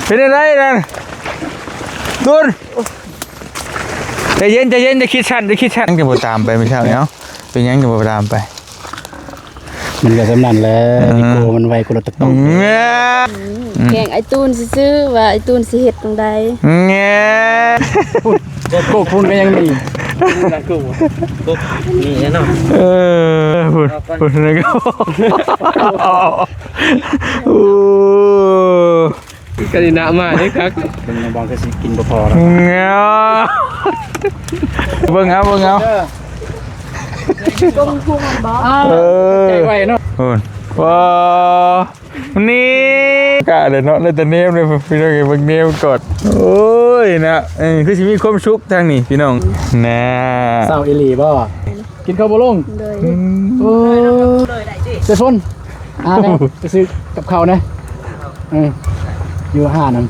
ເປັນຈັ່ງໃດນັ້ນ? ຕຸນ ໃຈເຢັນ ໃຈເຢັນ ຢ່າຄິດສັ້ນ ຢ່າຄິດສັ້ນ. ຍັງຈະບໍ່ຕາມໄປມື້ເຊົ້ານີ້ ເອົ້າ ເປັນຫຍັງຈະບໍ່ຕາມໄປ? ມັນກໍສ່ຳນັ້ນແຫຼະ ເອີ ອີໂກ້ມັນໄວກວ່າລົດຕັກໆ. ອືມ ແກ້ງອ້າຍຕູນຊື່ໆ ວ່າອ້າຍຕູນຊິເຮັດຈັ່ງໃດ. ແງ່ ພຸ້ນ ໂກກພຸ້ນກໍຍັງມີ ນີ້ແນ່ນອນ. ເອີ ພຸ້ນ ພຸ້ນ ໂອ້ ກະດີນະມາເດ້ຄັກ. ເບິ່ງນ້ອງບອງຄືຊິກິນບໍ່ພໍແລ້ວ. ເບິ່ງເອົາ ເບິ່ງເອົາ. ເອີ ໃຈໄວເນາະ. ໂອ້ຍ ວ້າ ນີ້ ກະເລີຍເນາະ ໄດ້ແຕ່ແນມເລີຍພີ່ນ້ອງເອີຍ. ເບິ່ງແນມກ່ອນ. ໂອ້ຍ ນະ ເອີ ຄືຊິມີຄວາມສຸກທາງນີ້ພີ່ນ້ອງ. ນະ ເຊົ້າອີ່ຫຼີບໍ່? ກິນເຂົ້າບໍ່ລົງ. ໂດຍ ອືມ ໂອ້ ເຈຟົນ ອ່າ ໄປຊື້ກັບເຂົ້າແດ່. ເອີ ຢູ່ຮ້ານນັ້ນ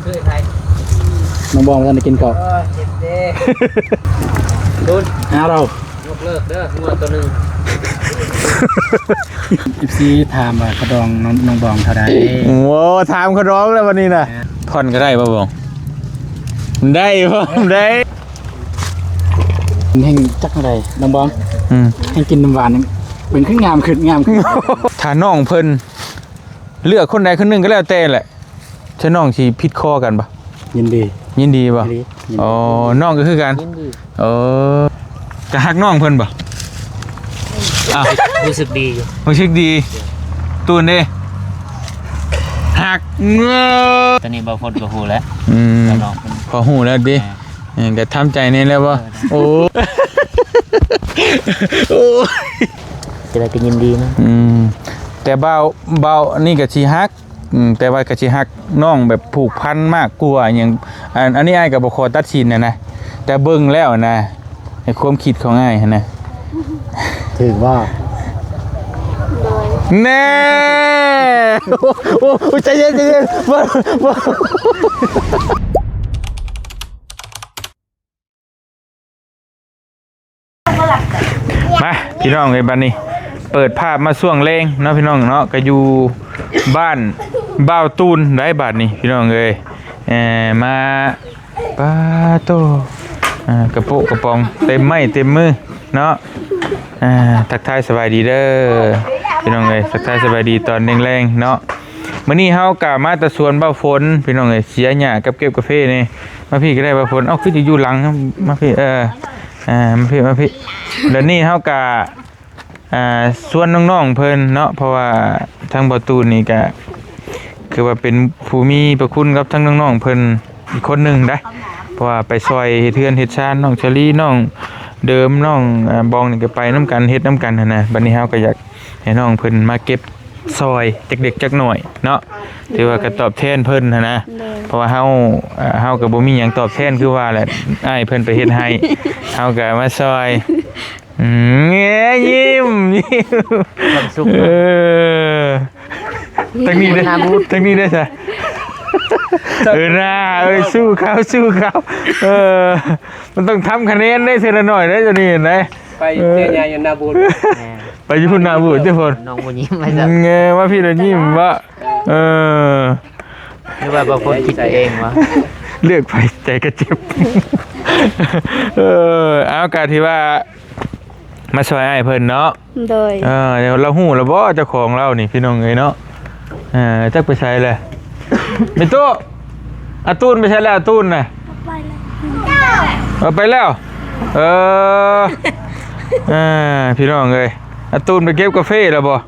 ນ້ອງບອງບໍ່ທັນໄດ້ກິນເຂົ້າ. ເອີ ເຈັບເດ້ ດຸນ ຫາເຮົາ ຍົກເລີກເດີ ງົວໂຕໜຶ່ງ. ເອັຟຊີ ຖາມວ່າຄ່າດອງນ້ອງ ນ້ອງບອງເທົ່າໃດ? ໂອ້ ຖາມຄ່າດອງແລ້ວບັດນີ້ນະ. ເອີ ຜ່ອນກໍໄດ້ບໍ່ບອງ? ໄດ້ບໍ່? ໄດ້. ແຮ່ງຈັກແນວໃດນ້ອງບອງ? ອືມ ແຮ່ງກິນນ້ຳຫວານ ເປັນຄືງາມຂຶ້ນ ງາມຂຶ້ນ. ຖ້ານ້ອງເພິ່ນເລືອກຄົນໃດຄົນໜຶ່ງກໍແລ້ວແຕ່ແຫຼະ ຊະນ້ອງຊິຜິດຄໍກັນບໍ່? ຍິນດີ. ຍິນດີບໍ່? ຍິນດີ. ອໍ ນ້ອງກໍຄືກັນ? ຍິນດີ. ໂອ້ ກໍຮັກນ້ອງເພິ່ນບໍ່? ອ້າວ ຮູ້ສຶກດີຢູ່. ຮູ້ສຶກດີ. ຕູນເດ້? ຮັກ. ຕອນນີ້ບ່າວພົດກໍຮູ້ແລ້ວ. ອືມ ນ້ອງເພິ່ນ ພໍຮູ້ແລ້ວຕິ? ອ່າ ເອີ ກໍທຳໃຈແນ່ແລ້ວບໍ່? ເອີ ໂອ້ ໂອ້ຍ ຈະໄດ້ກໍຍິນດີນຳ. ອືມ ແຕ່ບ່າວ ບ່າວນີ້ກໍຊິຮັກ ອືມ ແຕ່ວ່າກໍຊິຮັກນ້ອງແບບຜູກພັນມາກກວ່າຫຍັງ. ອັນ ອັນນີ້ອ້າຍກໍບໍ່ຂໍຕັດສິນນະນະ ແຕ່ເບິ່ງແລ້ວນະ ໃນຄວາມຄິດຂອງອ້າຍຫັ້ນນະ. ຖືກບໍ່? ໂດຍ. ແນ່ ໂອ້ ໂອ້ ໃຈເຢັນ ໃຈເຢັນ ບໍ່ ບໍ່. ມາພີ່ນ້ອງເອີຍ ບັດນີ້ເປີດພາບມາຊ່ວງແລງເນາະພີ່ນ້ອງເນາະ ກໍຢູ່ບ້ານບ່າວຕູນໄດ໋ ບັດນີ້ພີ່ນ້ອງເອີຍ. ເອີ ມາ ປາໂຕ ອ່າ ກະໂປະກະປອງເຕັມໄມ້ເຕັມມືເນາະ. ອ່າ ທັກທາຍສະບາຍດີເດີພີ່ນ້ອງເອີຍ ທັກທາຍສະບາຍດີຕອນແລງໆເນາະ. ມື້ນີ້ເຮົາກະມາແຕ່ສວນບ່າວຝົນພີ່ນ້ອງເອີຍ ເສຍຫຍ້າກັບເກັບກາເຟນີ້. ມາພີ້ກໍໄດ້ບ່າວຝົນ. ເອົ້າ ຄືຈະຢູ່ຫຼັງ ມາພີ້ ເອີ ອ່າ ມາພີ້ ມາພີ້. ແລ້ວນີ້ເຮົາກະ ອ່າ ຊວນນ້ອງໆເພິ່ນເນາະ ເພາະວ່າທາງບ່າວຕູນນີ້ກະຄືວ່າເປັນຜູ້ມີພະຄຸນກັບທາງນ້ອງໆເພິ່ນອີກຄົນໜຶ່ງໄດ໋ ເພາະວ່າໄປຊ່ອຍເຮັດເຮືອນເຮັດຊານ ນ້ອງຊາລີ ນ້ອງເດີມ ນ້ອງ ອ່າ ບອງນີ້ກໍໄປນຳກັນ ເຮັດນຳກັນຫັ້ນນະ. ບັດນີ້ເຮົາກໍຢາກໃຫ້ນ້ອງເພິ່ນມາເກັບ ຊ່ອຍຈັກເລັກຈັກໜ້ອຍເນາະ ຖືວ່າກໍຕອບແທນເພິ່ນຫັ້ນນະ. ໂດຍ. ເພາະວ່າເຮົາ ເອີ ເຮົາກໍບໍ່ມີຫຍັງຕອບແທນ ຄືວ່າແຫຼະ ອ້າຍເພິ່ນໄປເຮັດໃຫ້ ເຮົາກໍມາຊ່ອຍ. ອືມ ຍິ້ມ ຍິ້ມ ຄວາມສຸກ ເອີ ເນາະ. ທາງນີ້ເດ້ ທາງນີ້ເດ້ຊະ ເອີ ໜ້າ ເອີ ສູ້ເຂົາ ສູ້ເຂົາ ເອີ ມັນຕ້ອງທຳຄະແນນເດ້ ເທື່ອລະໜ້ອຍເດ້ ໂຕນີ້ເຫັນໄດ໋. ໄປເທື່ອໃຫຍ່ຢູ່ໜ້າບູດ ແມ່ນ ໄປຢູ່ພຸ້ນໜ້າບູດຕິ ພຸ້ນ ນ້ອງບໍ່ຍິ້ມວ່າຊັ້ນ ເອີ ມາພີ້ລະຍິ້ມວະ. ເອີ ຫຼືວ່າບ່າວຝົນຄິດໄປເອງວະ ເລືອກໃຜໃຈກໍເຈັບ. ເອີ ເອົາ ກະຖືວ່າມາຊ່ອຍອ້າຍເພິ່ນເນາະ. ໂດຍ. ເອີ ລາວຮູ້ລະບໍ່ເຈົ້າຂອງລາວນີ້ ພີ່ນ້ອງເອີຍເນາະ. ເອີ ຈັກໄປໃສແຫຼະ ແມ່ຕູ້? ອາຕູນໄປໃສແລ້ວ ອາຕູນນະ? ໄປແລ້ວ ເອີ ໄປແລ້ວ. ເອີ ອ່າ ພີ່ນ້ອງເອີຍ ອາຕູນໄປເກັບກາເຟແລ້ວບໍ່?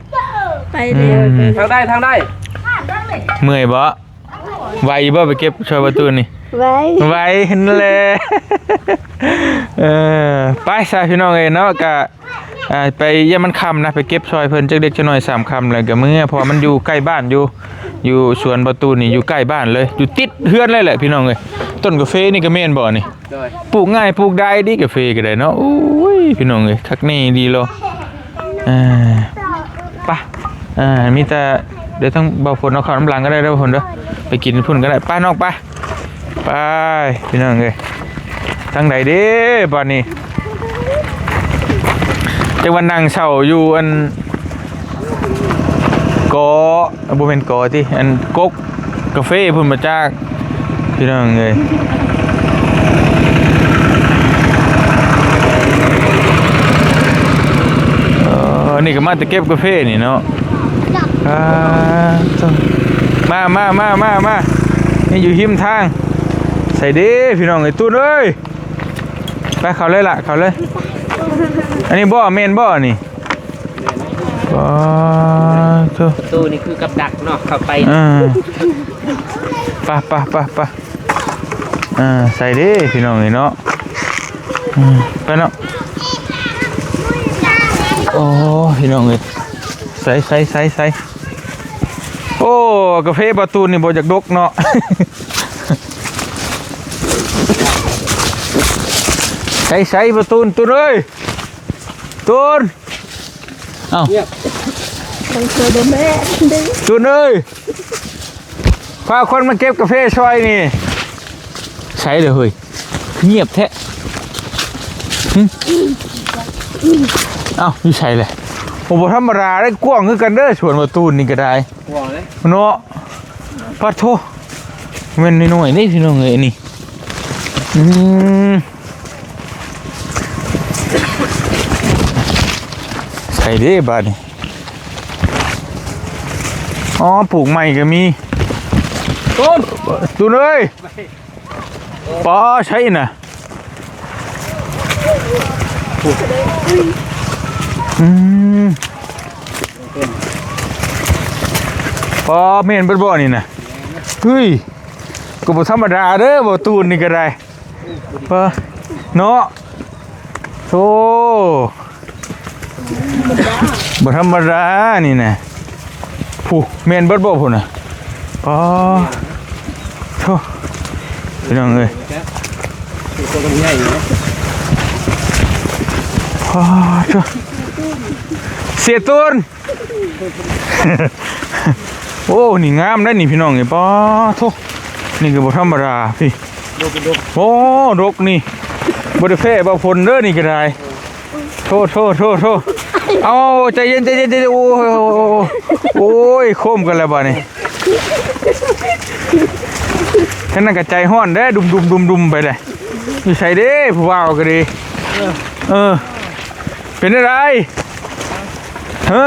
ໄປແລ້ວ. ອືມ ທາງໃດ ທາງໃດ? ເມື່ອຍບໍ່? ໄວຢູ່ບໍ່ໄປເກັບຊ່ອຍປະຕູນນີ້? ໄວ ໄວຫັ້ນແຫຼະ. ເອີ ໄປຊະພີ່ນ້ອງເອີຍເນາະ ກະ ອ່າ ໄປ ຢ້ານມັນຄ່ຳນະ ໄປເກັບຊ່ອຍເພິ່ນຈັກເລັກຈັກໜ້ອຍ ສາມຄ່ຳແລ້ວກະເມືອ ເພາະວ່າມັນຢູ່ໃກ້ບ້ານຢູ່ ຢູ່ສວນປະຕູນນີ້ຢູ່ໃກ້ບ້ານເລີຍ ຢູ່ຕິດເຮືອນເລີຍແຫຼະພີ່ນ້ອງເອີຍ. ຕົ້ນກາເຟນີ້ກະແມ່ນບໍ່ນີ້? ໂດຍ. ປູກງ່າຍປູກດາຍດີກາເຟກໍໄດ້ເນາະ. ໂອ້ຍ ພີ່ນ້ອງເອີຍ ຄັກແນ່ດີໂລ. ເອີ ໄປ ເອີ ມີແຕ່ ດຽວທາງບ່າວຝົນເອົາເຂົ້ານຳຫຼັງກໍໄດ້ເດີບ່າວຝົນເດີ ໄປກິນພຸ້ນກໍໄດ້. ໄປນ້ອງ ໄປ ໄປ ພີ່ນ້ອງເອີຍ ທາງໃດເດ້ບາດນີ້? ຈັກວ່ານັ່ງເຊົາຢູ່ອັນ ກໍ ບໍ່ແມ່ນກໍຕິ ອັນ ກົກ ກາເຟພຸ້ນ ບໍ່ຈັກ ພີ່ນ້ອງເອີຍ. ເອີ ນີ້ກໍມາແຕ່ເກັບກາເຟນີ້ເນາະ. ອ່າ ມາ ມາ ມາ ມາ ມາ ນີ້ຢູ່ຮິມທາງ. ໃສ່ເດ້ ພີ່ນ້ອງເອີຍ ຕູນເອີຍ. ໄປ ເຂົ້າເລີຍລະ ເຂົ້າເລີຍ. ອັນນີ້ບໍ່ ແມ່ນບໍ່ນີ້? ປາໂທ ປະຕູນີ້ຄືກັບດັກເນາະ ເຂົ້າໄປ. ເອີ ໄປ ໄປ ໄປ ໄປ. ອ່າ ໃສ່ເດ້ ພີ່ນ້ອງເອີຍເນາະ. ອືມ ໄປເນາະ. ໂອ້ ພີ່ນ້ອງເອີຍ ໃສ່ ໃສ່ ໃສ່ ໃສ່. ໂອ້ ກາເຟປະຕູນນີ້ບໍ່ຢາກດົກເນາະ. ໃສ່ ໃສ່ປະຕູນ ຕູນເອີຍ ຕູນ. ເອົ້າ ບາງເທື່ອບໍ່ແມ່ນເດ້ ຕູນເອີຍ. ພາຄົນມາເກັບກາເຟຊ່ອຍນີ້ ໃສເດີເຮີ້ຍ ງຽບແທ້. ຫຶ ເອົ້າ ຢູ່ໃສແຫຼະ? ໂອ້ ບໍ່ທຳມະດາເດ້ ກວ້າງຄືກັນເດີ ສວນປະຕູນນີ້ກໍໄດ້ ກວ້າງເດ້ເນາະ. ປາໂທ ແມ່ນນ້ອຍໆເດ້ ພີ່ນ້ອງເອີຍ ອັນນີ້. ອືມ ໃສ່ເດ້ບາດນີ້. ອໍ ປູກໃໝ່ກໍມີ ຕູນ ຕູນເອີຍ. ປາ ໃສນະ? ອືມ ປາ ແມ່ນເບິດບໍ່ນີ້ນະ? ເຮີ້ຍ ກໍບໍ່ທຳມະດາເດີ ບໍ່ຕູນນີ້ກໍໄດ້. ປາ ເນາະ ໂອ້ ບໍ່ທຳມະດານີ້ນະ. ຜູ້ ແມ່ນເບິດບໍ່ພຸ້ນນະ? ອໍ ໂທ້ ພີ່ນ້ອງເອີຍ ອໍ ໂທ້ ເສຍຕູນ. ໂອ້ ນີ້ງາມໄດ໋ນີ້ ພີ່ນ້ອງເອີຍ ປາໂທ ນີ້ກໍບໍ່ທຳມະດາ ພີ່ ໂອ້ ດົກນີ້ ບໍ່ໄດ້ແພ້ບ່າວຝົນເດີ ນີ້ກໍໄດ້. ໂທ້ ໂທ້ ໂທ້ ໂທ້ ເອົາ ໃຈເຢັນ ໃຈເຢັນ ໃຈເຢັນ. ໂອ້ຍ ໂອ້ຍ ໂອ້ຍ ໂອ້ຍ ໂຄ້ມກັນແລ້ວບາດນີ້ ທາງນັ້ນກໍໃຈຮ້ອນເດ້ ດຸມໆໆໆ ໄປເດ້. ຢູ່ໃສເດ້ ຜູ້ບ່າວກໍດີ ເອີ ເປັນຈັ່ງໃດ? ເອີ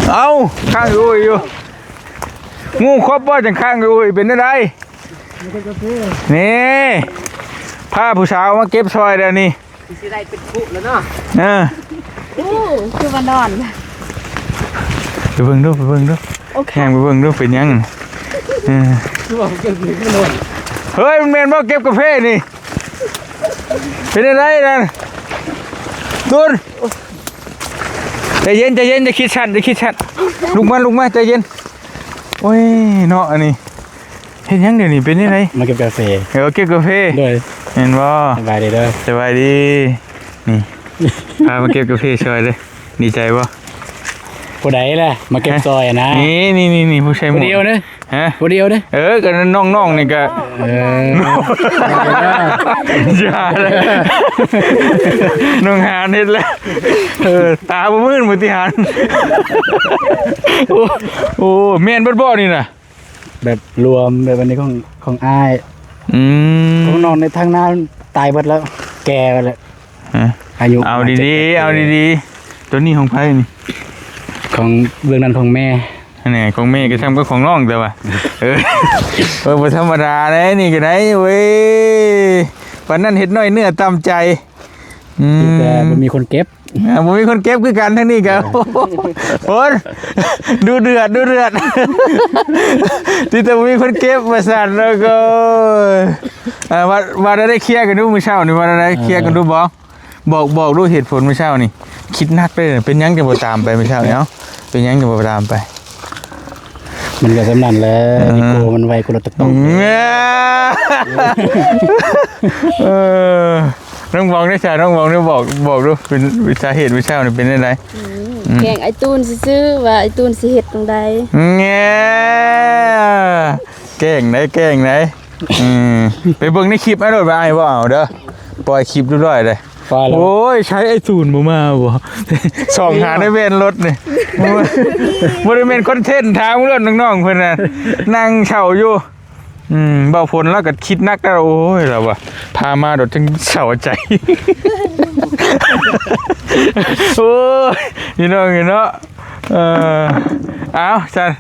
ເອົ້າ ຄ້າງຢູ່ ໂອ້ຍ ຢູ່ ງູຄົບບໍ່ ຈັ່ງຄ້າງຢູ່ ໂອ້ຍ ເປັນຈັ່ງໃດ? ນີ້ ພາຜູ້ສາວມາເກັບຊ່ອຍແລ້ວນີ້ ຊິໄດ້ເປັນຄຸແລ້ວເນາະ. ເອີ ໂອ້ ຄືວ່ານອນ ໄປເບິ່ງດູ ໄປເບິ່ງດູ ໂອເຄ ຍ່າງໄປເບິ່ງດູ ເປັນຫຍັງ? ເອີ ຄືວ່າເກັບນີ້ຄືນອນ. ເຮີ້ຍ ມັນແມ່ນບໍ່ ເກັບກາເຟນີ້? ເປັນຈັ່ງໃດນັ້ນ? ຕູນ ໃຈເຢັນ ໃຈເຢັນ ຢ່າຄິດສັ້ນ ຢ່າຄິດສັ້ນ ລຸກມາ ລຸກມາ ໃຈເຢັນ. ໂອ້ຍ ເນາະ ອັນນີ້ ເຮັດຫຍັງດຽວນີ້ ເປັນຈັ່ງໃດ? ມາເກັບກາເຟ. ເອີ ເກັບກາເຟ ໂດຍ ແມ່ນບໍ່? ສະບາຍດີເດີ ສະບາຍດີ. ນີ້ ພາມາເກັບກາເຟຊ່ອຍເລີຍ ດີໃຈບໍ່? ຜູ້ໃດລະມາເກັບຊ່ອຍນະ? ນີ້ ນີ້ ນີ້ ຜູ້ຊາຍໝວກ ຜູ້ດຽວເດີ ຮະ ຜູ້ດຽວເດີ. ເອີ ກໍນ້ອງໆນີ້ກໍ ເອີ ຢ່າເລີຍ ນ້ອງຫານເຮັດແລ້ວ ເອີ ຕາບໍ່ມື່ນບໍ່ຕິຫານ. ໂອ້ ໂອ້ ແມ່ນເບິດບໍ່ນີ້ນະ? ແບບລວມ ແບບອັນນີ້ຂອງ ຂອງອ້າຍ ອືມ ຂອງນ້ອງໃນທາງໜ້າຕາຍເບິດແລ້ວ ແກ່ເບິດແລ້ວ ຮະ ອາຍຸ ເອົາດີໆ ເອົາດີໆ. ໂຕນີ້ຂອງໃຜນີ້? ຂອງເບື້ອງນັ້ນຂອງແມ່. ອັນນີ້ຂອງແມ່ກໍຊ່ຳກັບຂອງນ້ອງແຕ່ວ່າ ເອີ ເອີ ບໍ່ທຳມະດາເດ້ນີ້ກໍໄດ້ເວີຍ ປານນັ້ນເຮັດນ້ອຍເນື້ອຕ່ຳໃຈ. ອືມ ແຕ່ບໍ່ມີຄົນເກັບ ອ່າ ບໍ່ມີຄົນເກັບຄືກັນທາງນີ້ກໍ ໂອ້ຍ ດຸເດືອດ ດຸເດືອດ ທີ່ແຕ່ບໍ່ມີຄົນເກັບວ່າຊັ້ນ. ແລ້ວກໍ ອ່າ ວ່າ ວ່າໄດ້ເຄຍກັນດູມື້ເຊົ້ານີ້ ວ່າໄດ້ເຄຍກັນດູບໍ່? ບອກ ບອກດູເຫດຜົນມື້ເຊົ້ານີ້ ຄິດໜັກເລີຍ ເປັນຫຍັງຈຶ່ງບໍ່ຕາມໄປມື້ເຊົ້ານີ້? ເອົ້າ ເປັນຫຍັງຈຶ່ງບໍ່ຕາມໄປ? ມັນກໍສ່ຳນັ້ນແຫຼະ ເອີ ນິໂກມັນໄວກວ່າລົດຕັກຕ້ອງ. ເອີ ນ້ອງບອງໄດ້ຊະ ນ້ອງບອງໄດ້ບອກ ບອກດູ ເປັນສາເຫດມື້ເຊົ້ານີ້ເປັນຈັ່ງໃດ? ອືມ ອືມ ແກ້ງອ້າຍຕູນຊື່ໆ ວ່າອ້າຍຕູນຊິເຮັດຈັ່ງໃດ. ແງ່ ແກ້ງໄດ໋ ແກ້ງໄດ໋. ອືມ ໄປເບິ່ງໃນຄລິບອ້າຍໂລດວ່າອ້າຍເວົ້າເອົາເດີ ປ່ອຍຄລິບຮຽບຮ້ອຍເລີຍ. ປາແລ້ວ ໂອ້ຍ ໃຊ້ໄອ້ສູນບໍ່ມາບໍ່? ສ່ອງຫາໃນແວ່ນລົດນີ້ ບໍ່ ບໍ່ໄດ້ແມ່ນຄອນເທັນ ຖາມເລື່ອງນ້ອງໆເພິ່ນນະ ນັ່ງເຊົາຢູ່. ອືມ ເວົ້າຜົນລາວກໍຄິດໜັກແລ້ວ ໂອ້ຍ ລາວວ່າ ພາມາໂດດຈັ່ງເຊົາໃຈ ໂອ້ຍ ພີ່ນ້ອງເອີຍເນາະ ເອີ ເອົາຊັ້ນ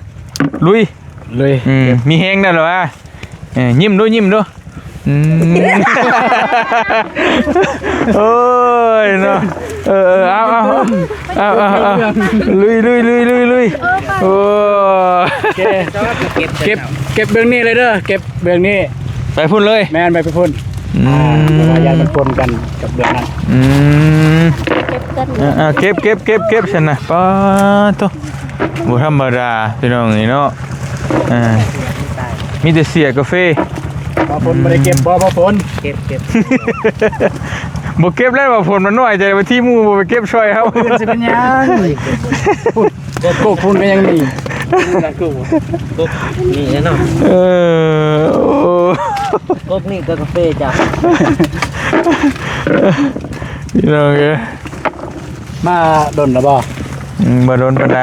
ລຸຍ ລຸຍ ອືມ ມີແຮງແລ້ວລະວ່າ ເອີ ຍິ້ມດູ ຍິ້ມດູ ອືມ ໂອ້ຍເນາະ ເອີໆ ເອົາໆ ເອົາໆ ລຸຍໆ ລຸຍໆ ລຸຍໆ ໂອ້ ເກັບ ເກັບເບື້ອງນີ້ເລີຍເດີ ເກັບເບື້ອງນີ້ ໄປພຸ້ນເລີຍ ແມ່ນ ໄປພຸ້ນ ອືມ ອ່າ ເພາະວ່າຢ້ານມັນປົນກັນກັບເບື້ອງນັ້ນ ອືມ ເກັບກັນ ເອີໆ ເກັບໆ ເກັບໆ ຊັ້ນນະ ປາດໂທ້ ບໍ່ທຳມະດາພີ່ນ້ອງເອີຍເນາະ ເອີ ມີແຕ່ເສຍກາເຟ ບ່າວຝົນບໍ່ໄດ້ເກັບບໍ່ ບ່າວຝົນ ເກັບ ເກັບ ບໍ່ເກັບແລ້ວ ບ່າວຝົນມັນນ້ອຍໃຈ ບາງທີໝູ່ບໍ່ໄປເກັບຊ່ອຍເຮົາ ອື່ນຊິເປັນຫຍັງ ກົກພຸ້ນກໍຍັງມີ ກົກນີ້ແນ່ນອນ ເອີ ໂອ້ ກົກນີ້ກໍກາເຟຈ້ະ ພີ່ນ້ອງເອີຍ ມາດົນແລ້ວບໍ່? ອືມ ບໍ່ດົນປານໃດ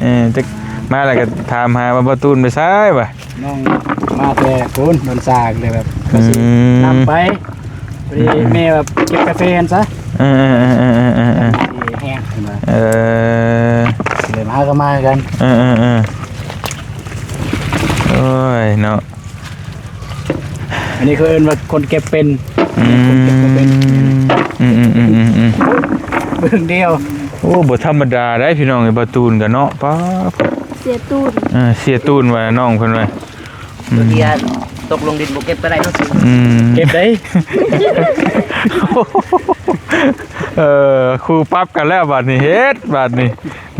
ເອີ ຈັກມາແລ້ວກໍຖາມຫາວ່າບ່າວຕູນໄປໃສວະ ນ້ອງມາແຕ່ພຸ້ນ ດົນຊາກເລີຍແບບ ອືມ ນຳໄປ ພໍດີ ອືມ ແມ່ແບບເກັບກາເຟຫັ້ນຊະ ເອີໆໆໆໆ ຊິແຫ້ງເພິ່ນວ່າ ເອີ ຊິເລີຍມາຫາກໍມາຄືກັນ ເອີໆໆ ໂອ້ຍເນາະ ອັນນີ້ເຂົາເອີ້ນວ່າຄົນເກັບເປັນ ອືມ ຄົນເກັບບໍ່ເປັນ ອືມໆໆໆໆ ເບິ່ງດຽວ ໂອ້ ບໍ່ທຳມະດາເດ້ພີ່ນ້ອງເອີຍ ບ່າວຕູນກໍເນາະ ປ້າ ເສຍຕູນ ເອີ ເສຍຕູນວ່ານ້ອງເພິ່ນວ່າ ອືມ ຕົກລົງດິນບໍ່ເກັບກໍໄດ້ເນາະ ອືມ ເກັບໄດ້ ເອີ ຄູ່ປັບກັນແລ້ວບາດນີ້ ເຮັດບາດນີ້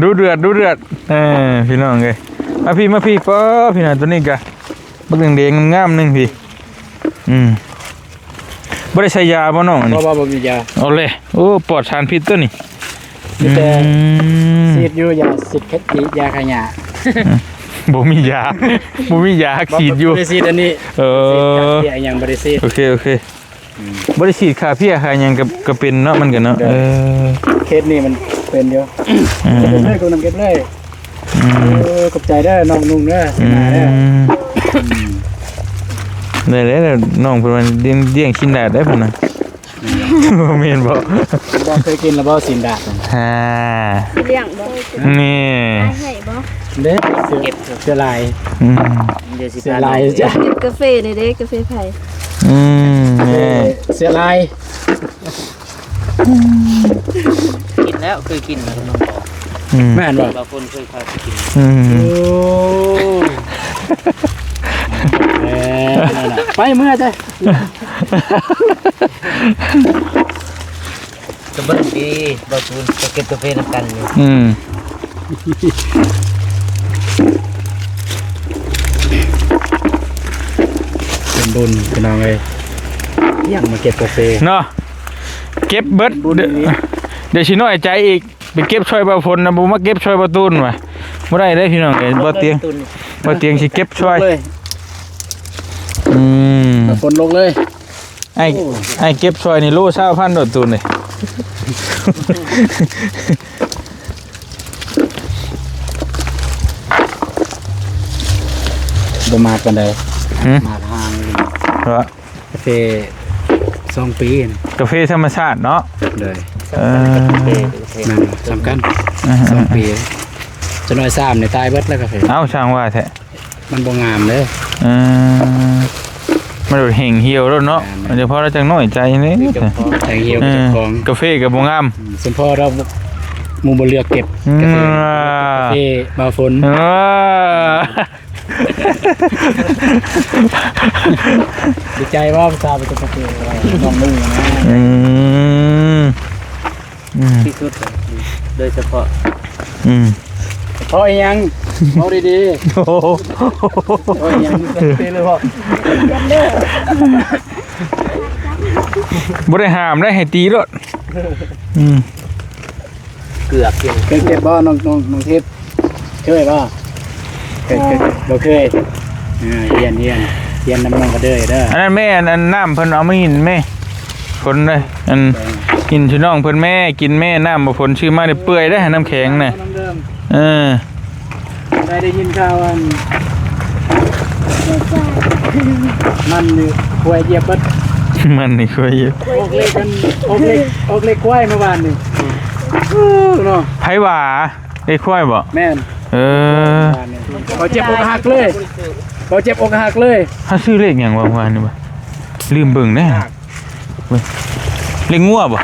ດຸເດືອດ ດຸເດືອດ ເອີ ພີ່ນ້ອງເອີຍ ມາພີ້ ມາພີ້ ປ້າ ພີ່ນ້ອງ ຕົວນີ້ກະ ບັກແດງໆ ງາມໆ ໜຶ່ງພີ້ ອືມ ບໍ່ໄດ້ໃສ່ຢາບໍ່ນ້ອງອັນນີ້ ບໍ່ ບໍ່ ບໍ່ມີຢາ ເອົາແຫຼະ ໂອ້ ປອດສານພິດຕົວນີ້ ມີແຕ່ ອືມ ສີດຢູ່ ຢາສີດ ຢາຂ້າຫຍ້າ ບໍ່ມີຢາ ບໍ່ມີຢາ ສີດຢູ່ ບໍ່ໄດ້ສີດອັນນີ້ ເອີ ສີດຢາຫຍັງບໍ່ໄດ້ສີດ ໂອເຄ ໂອເຄ ອືມ ບໍ່ໄດ້ສີດຂ້າເພຍຂ້າຫຍັງກໍ ກໍເປັນເນາະ ມັນກໍເນາະ ເອີ ເຄສນີ້ມັນເປັນຢູ່ ອືມ ເກັບເລີຍ ກົນນຳເກັບເລີຍ ອືມ ເອີ ຂອບໃຈເດີນ້ອງນຸ່ງເດີ ອືມ ມາເດີ ອືມ ໄດ້ແລ້ວ ນ້ອງເພິ່ນວ່າລ້ຽງ ລ້ຽງຊີ້ນດາດເດ້ເພິ່ນນະ ອືມ ບໍ່ແມ່ນບໍ່? ບໍ່ເຄີຍກິນລະບໍ່ຊີ້ນດາດ ອ່າ ຊິລ້ຽງບໍ່? ນີ້ ອ້າຍໃຫ້ບໍ່? ເດ້ ເສຍ ເກັບ ເສຍຫຼາຍ ອືມ ດຽວຊິ ເສຍຫຼາຍ ພານ້ອງໄປກິນກາເຟນີ້ເດ້ ກາເຟໃຜ? ອືມ ແມ່ ເສຍຫຼາຍ ກິນແລ້ວ ເຄີຍກິນແລ້ວນ້ອງບອກ ອືມ ແມ່ນບໍ່? ບາງຄົນເຄີຍພາໄປກິນ ອືມ ໂອ້ ແມ່ນແລ້ວ ໄປເມືອເຈົ້າ ກະເບິ່ງດີ ບ່າວຕູນໄປເກັບກາເຟນຳກັນຢູ່ ອືມ ເປັນບຸນພີ່ນ້ອງເອີຍ ຍັງມາເກັບກາເຟເນາະ ເກັບເບິດ ບຸນອີ່ຫຼີ ດຽວຊິນ້ອຍໃຈອີກ ໄປເກັບຊ່ອຍບ່າວຝົນນະ ບໍ່ມາເກັບຊ່ອຍບ່າວຕູນວ່າ ບໍ່ໄດ້ເດ້ພີ່ນ້ອງເອີຍ ບ່າວຕຽງ ບ່າວຕຽງຊິເກັບຊ່ອຍ ອືມ ບ່າວຝົນລົງເລີຍ ອ້າຍ ໂອ້ ອ້າຍເກັບຊ່ອຍນີ້ໂລຊາວພັນໂດດຕູນເດ້ ບໍ່ມາກປານໃດ ຫື ມາກຫ່າງ ເພາະ ກາເຟສອງປີນະ ກາເຟທຳມະຊາດເນາະ ໂດຍ ເອີ ນັ້ນສຳຄັນ ອ່າ ສອງປີ ຈະໜ້ອຍສາມນີ້ຕາຍເບິດແລ້ວກາເຟ ເອົ້າ ຊ່າງວ່າແທ້ ມັນບໍ່ງາມເດ້ ເອີ ມັນແບບແຫ້ງຫ່ຽວໂລດເນາະ ແມ່ນໆ ເພາະລະຈັ່ງນ້ອຍໃຈນີ້ ແຫ້ງຫ່ຽວ ເອີ ເຈົ້າຂອງ ກາເຟກໍບໍ່ງາມ ອືມ ສົມພໍລະໝູ່ບໍ່ເລືອກເກັບ ອືມ ກາເຟ ກາເຟບ່າວຝົນ ເອີ ດີໃຈບໍ່ ຜູ້ສາວໄປເກັບກາເຟ ນ້ອງນຸ່ງນະ ອືມ ອືມ ທີ່ສຸດ ໂດຍສະເພາະ ອືມ ເພາະອີ່ຫຍັງ ເວົ້າດີໆ ໂອ້ໂຫ ເພາະອີ່ຫຍັງ ເລີຍເພາະ ບໍ່ໄດ້ຫ້າມໄດ້ ໃຫ້ຕີໂລດ ອືມ ເກືອບຢູ່ ເຄີຍເກັບບໍ່ ນ້ອງ ນ້ອງ ນ້ອງທິບ? ເຄີຍບໍ່? ເຄີຍ ເຄີຍ ບໍ່ເຄີຍ ອ່າ ຮຽນ ຮຽນ ຮຽນນຳນ້ອງກະເດີຍເດີ ອັນນັ້ນແມ່ ອັນ ອັນນ້ຳເພິ່ນເອົາມາກິນແມ່ ຝົນເດ້ ອັນ ກິນ ຊື່ນ້ອງເພິ່ນແມ້ ກິນແມ້ ນ້ຳບໍ່ຝົນຊື້ມານີ້ເປື່ອຍເດ້ ນ້ຳແຂງນະ ນ້ຳເດີມ ເອີ ໄດ້ ໄດ້ຍິນຂ່າວອັນ ມັນນີ້ຄວາຍຢຽບເບິດ ມັນນີ້ຄວາຍຢຽບ ອອກເລກກັນ ອອກເລກ ອອກເລກຄວາຍເມື່ອວານນີ້ ເນາະ ໃຜວ່າ ເລກຄວາຍບໍ່? ແມ່ນ ເອີ ເບົາເຈັບອົກຫັກເລີຍ ເບົາເຈັບອົກຫັກເລີຍ ເຮົາຊື້ເລກຫຍັງວະເມື່ອວານນີ້ວະ? ລືມເບິ່ງແດ່ ເລກງົວບໍ່?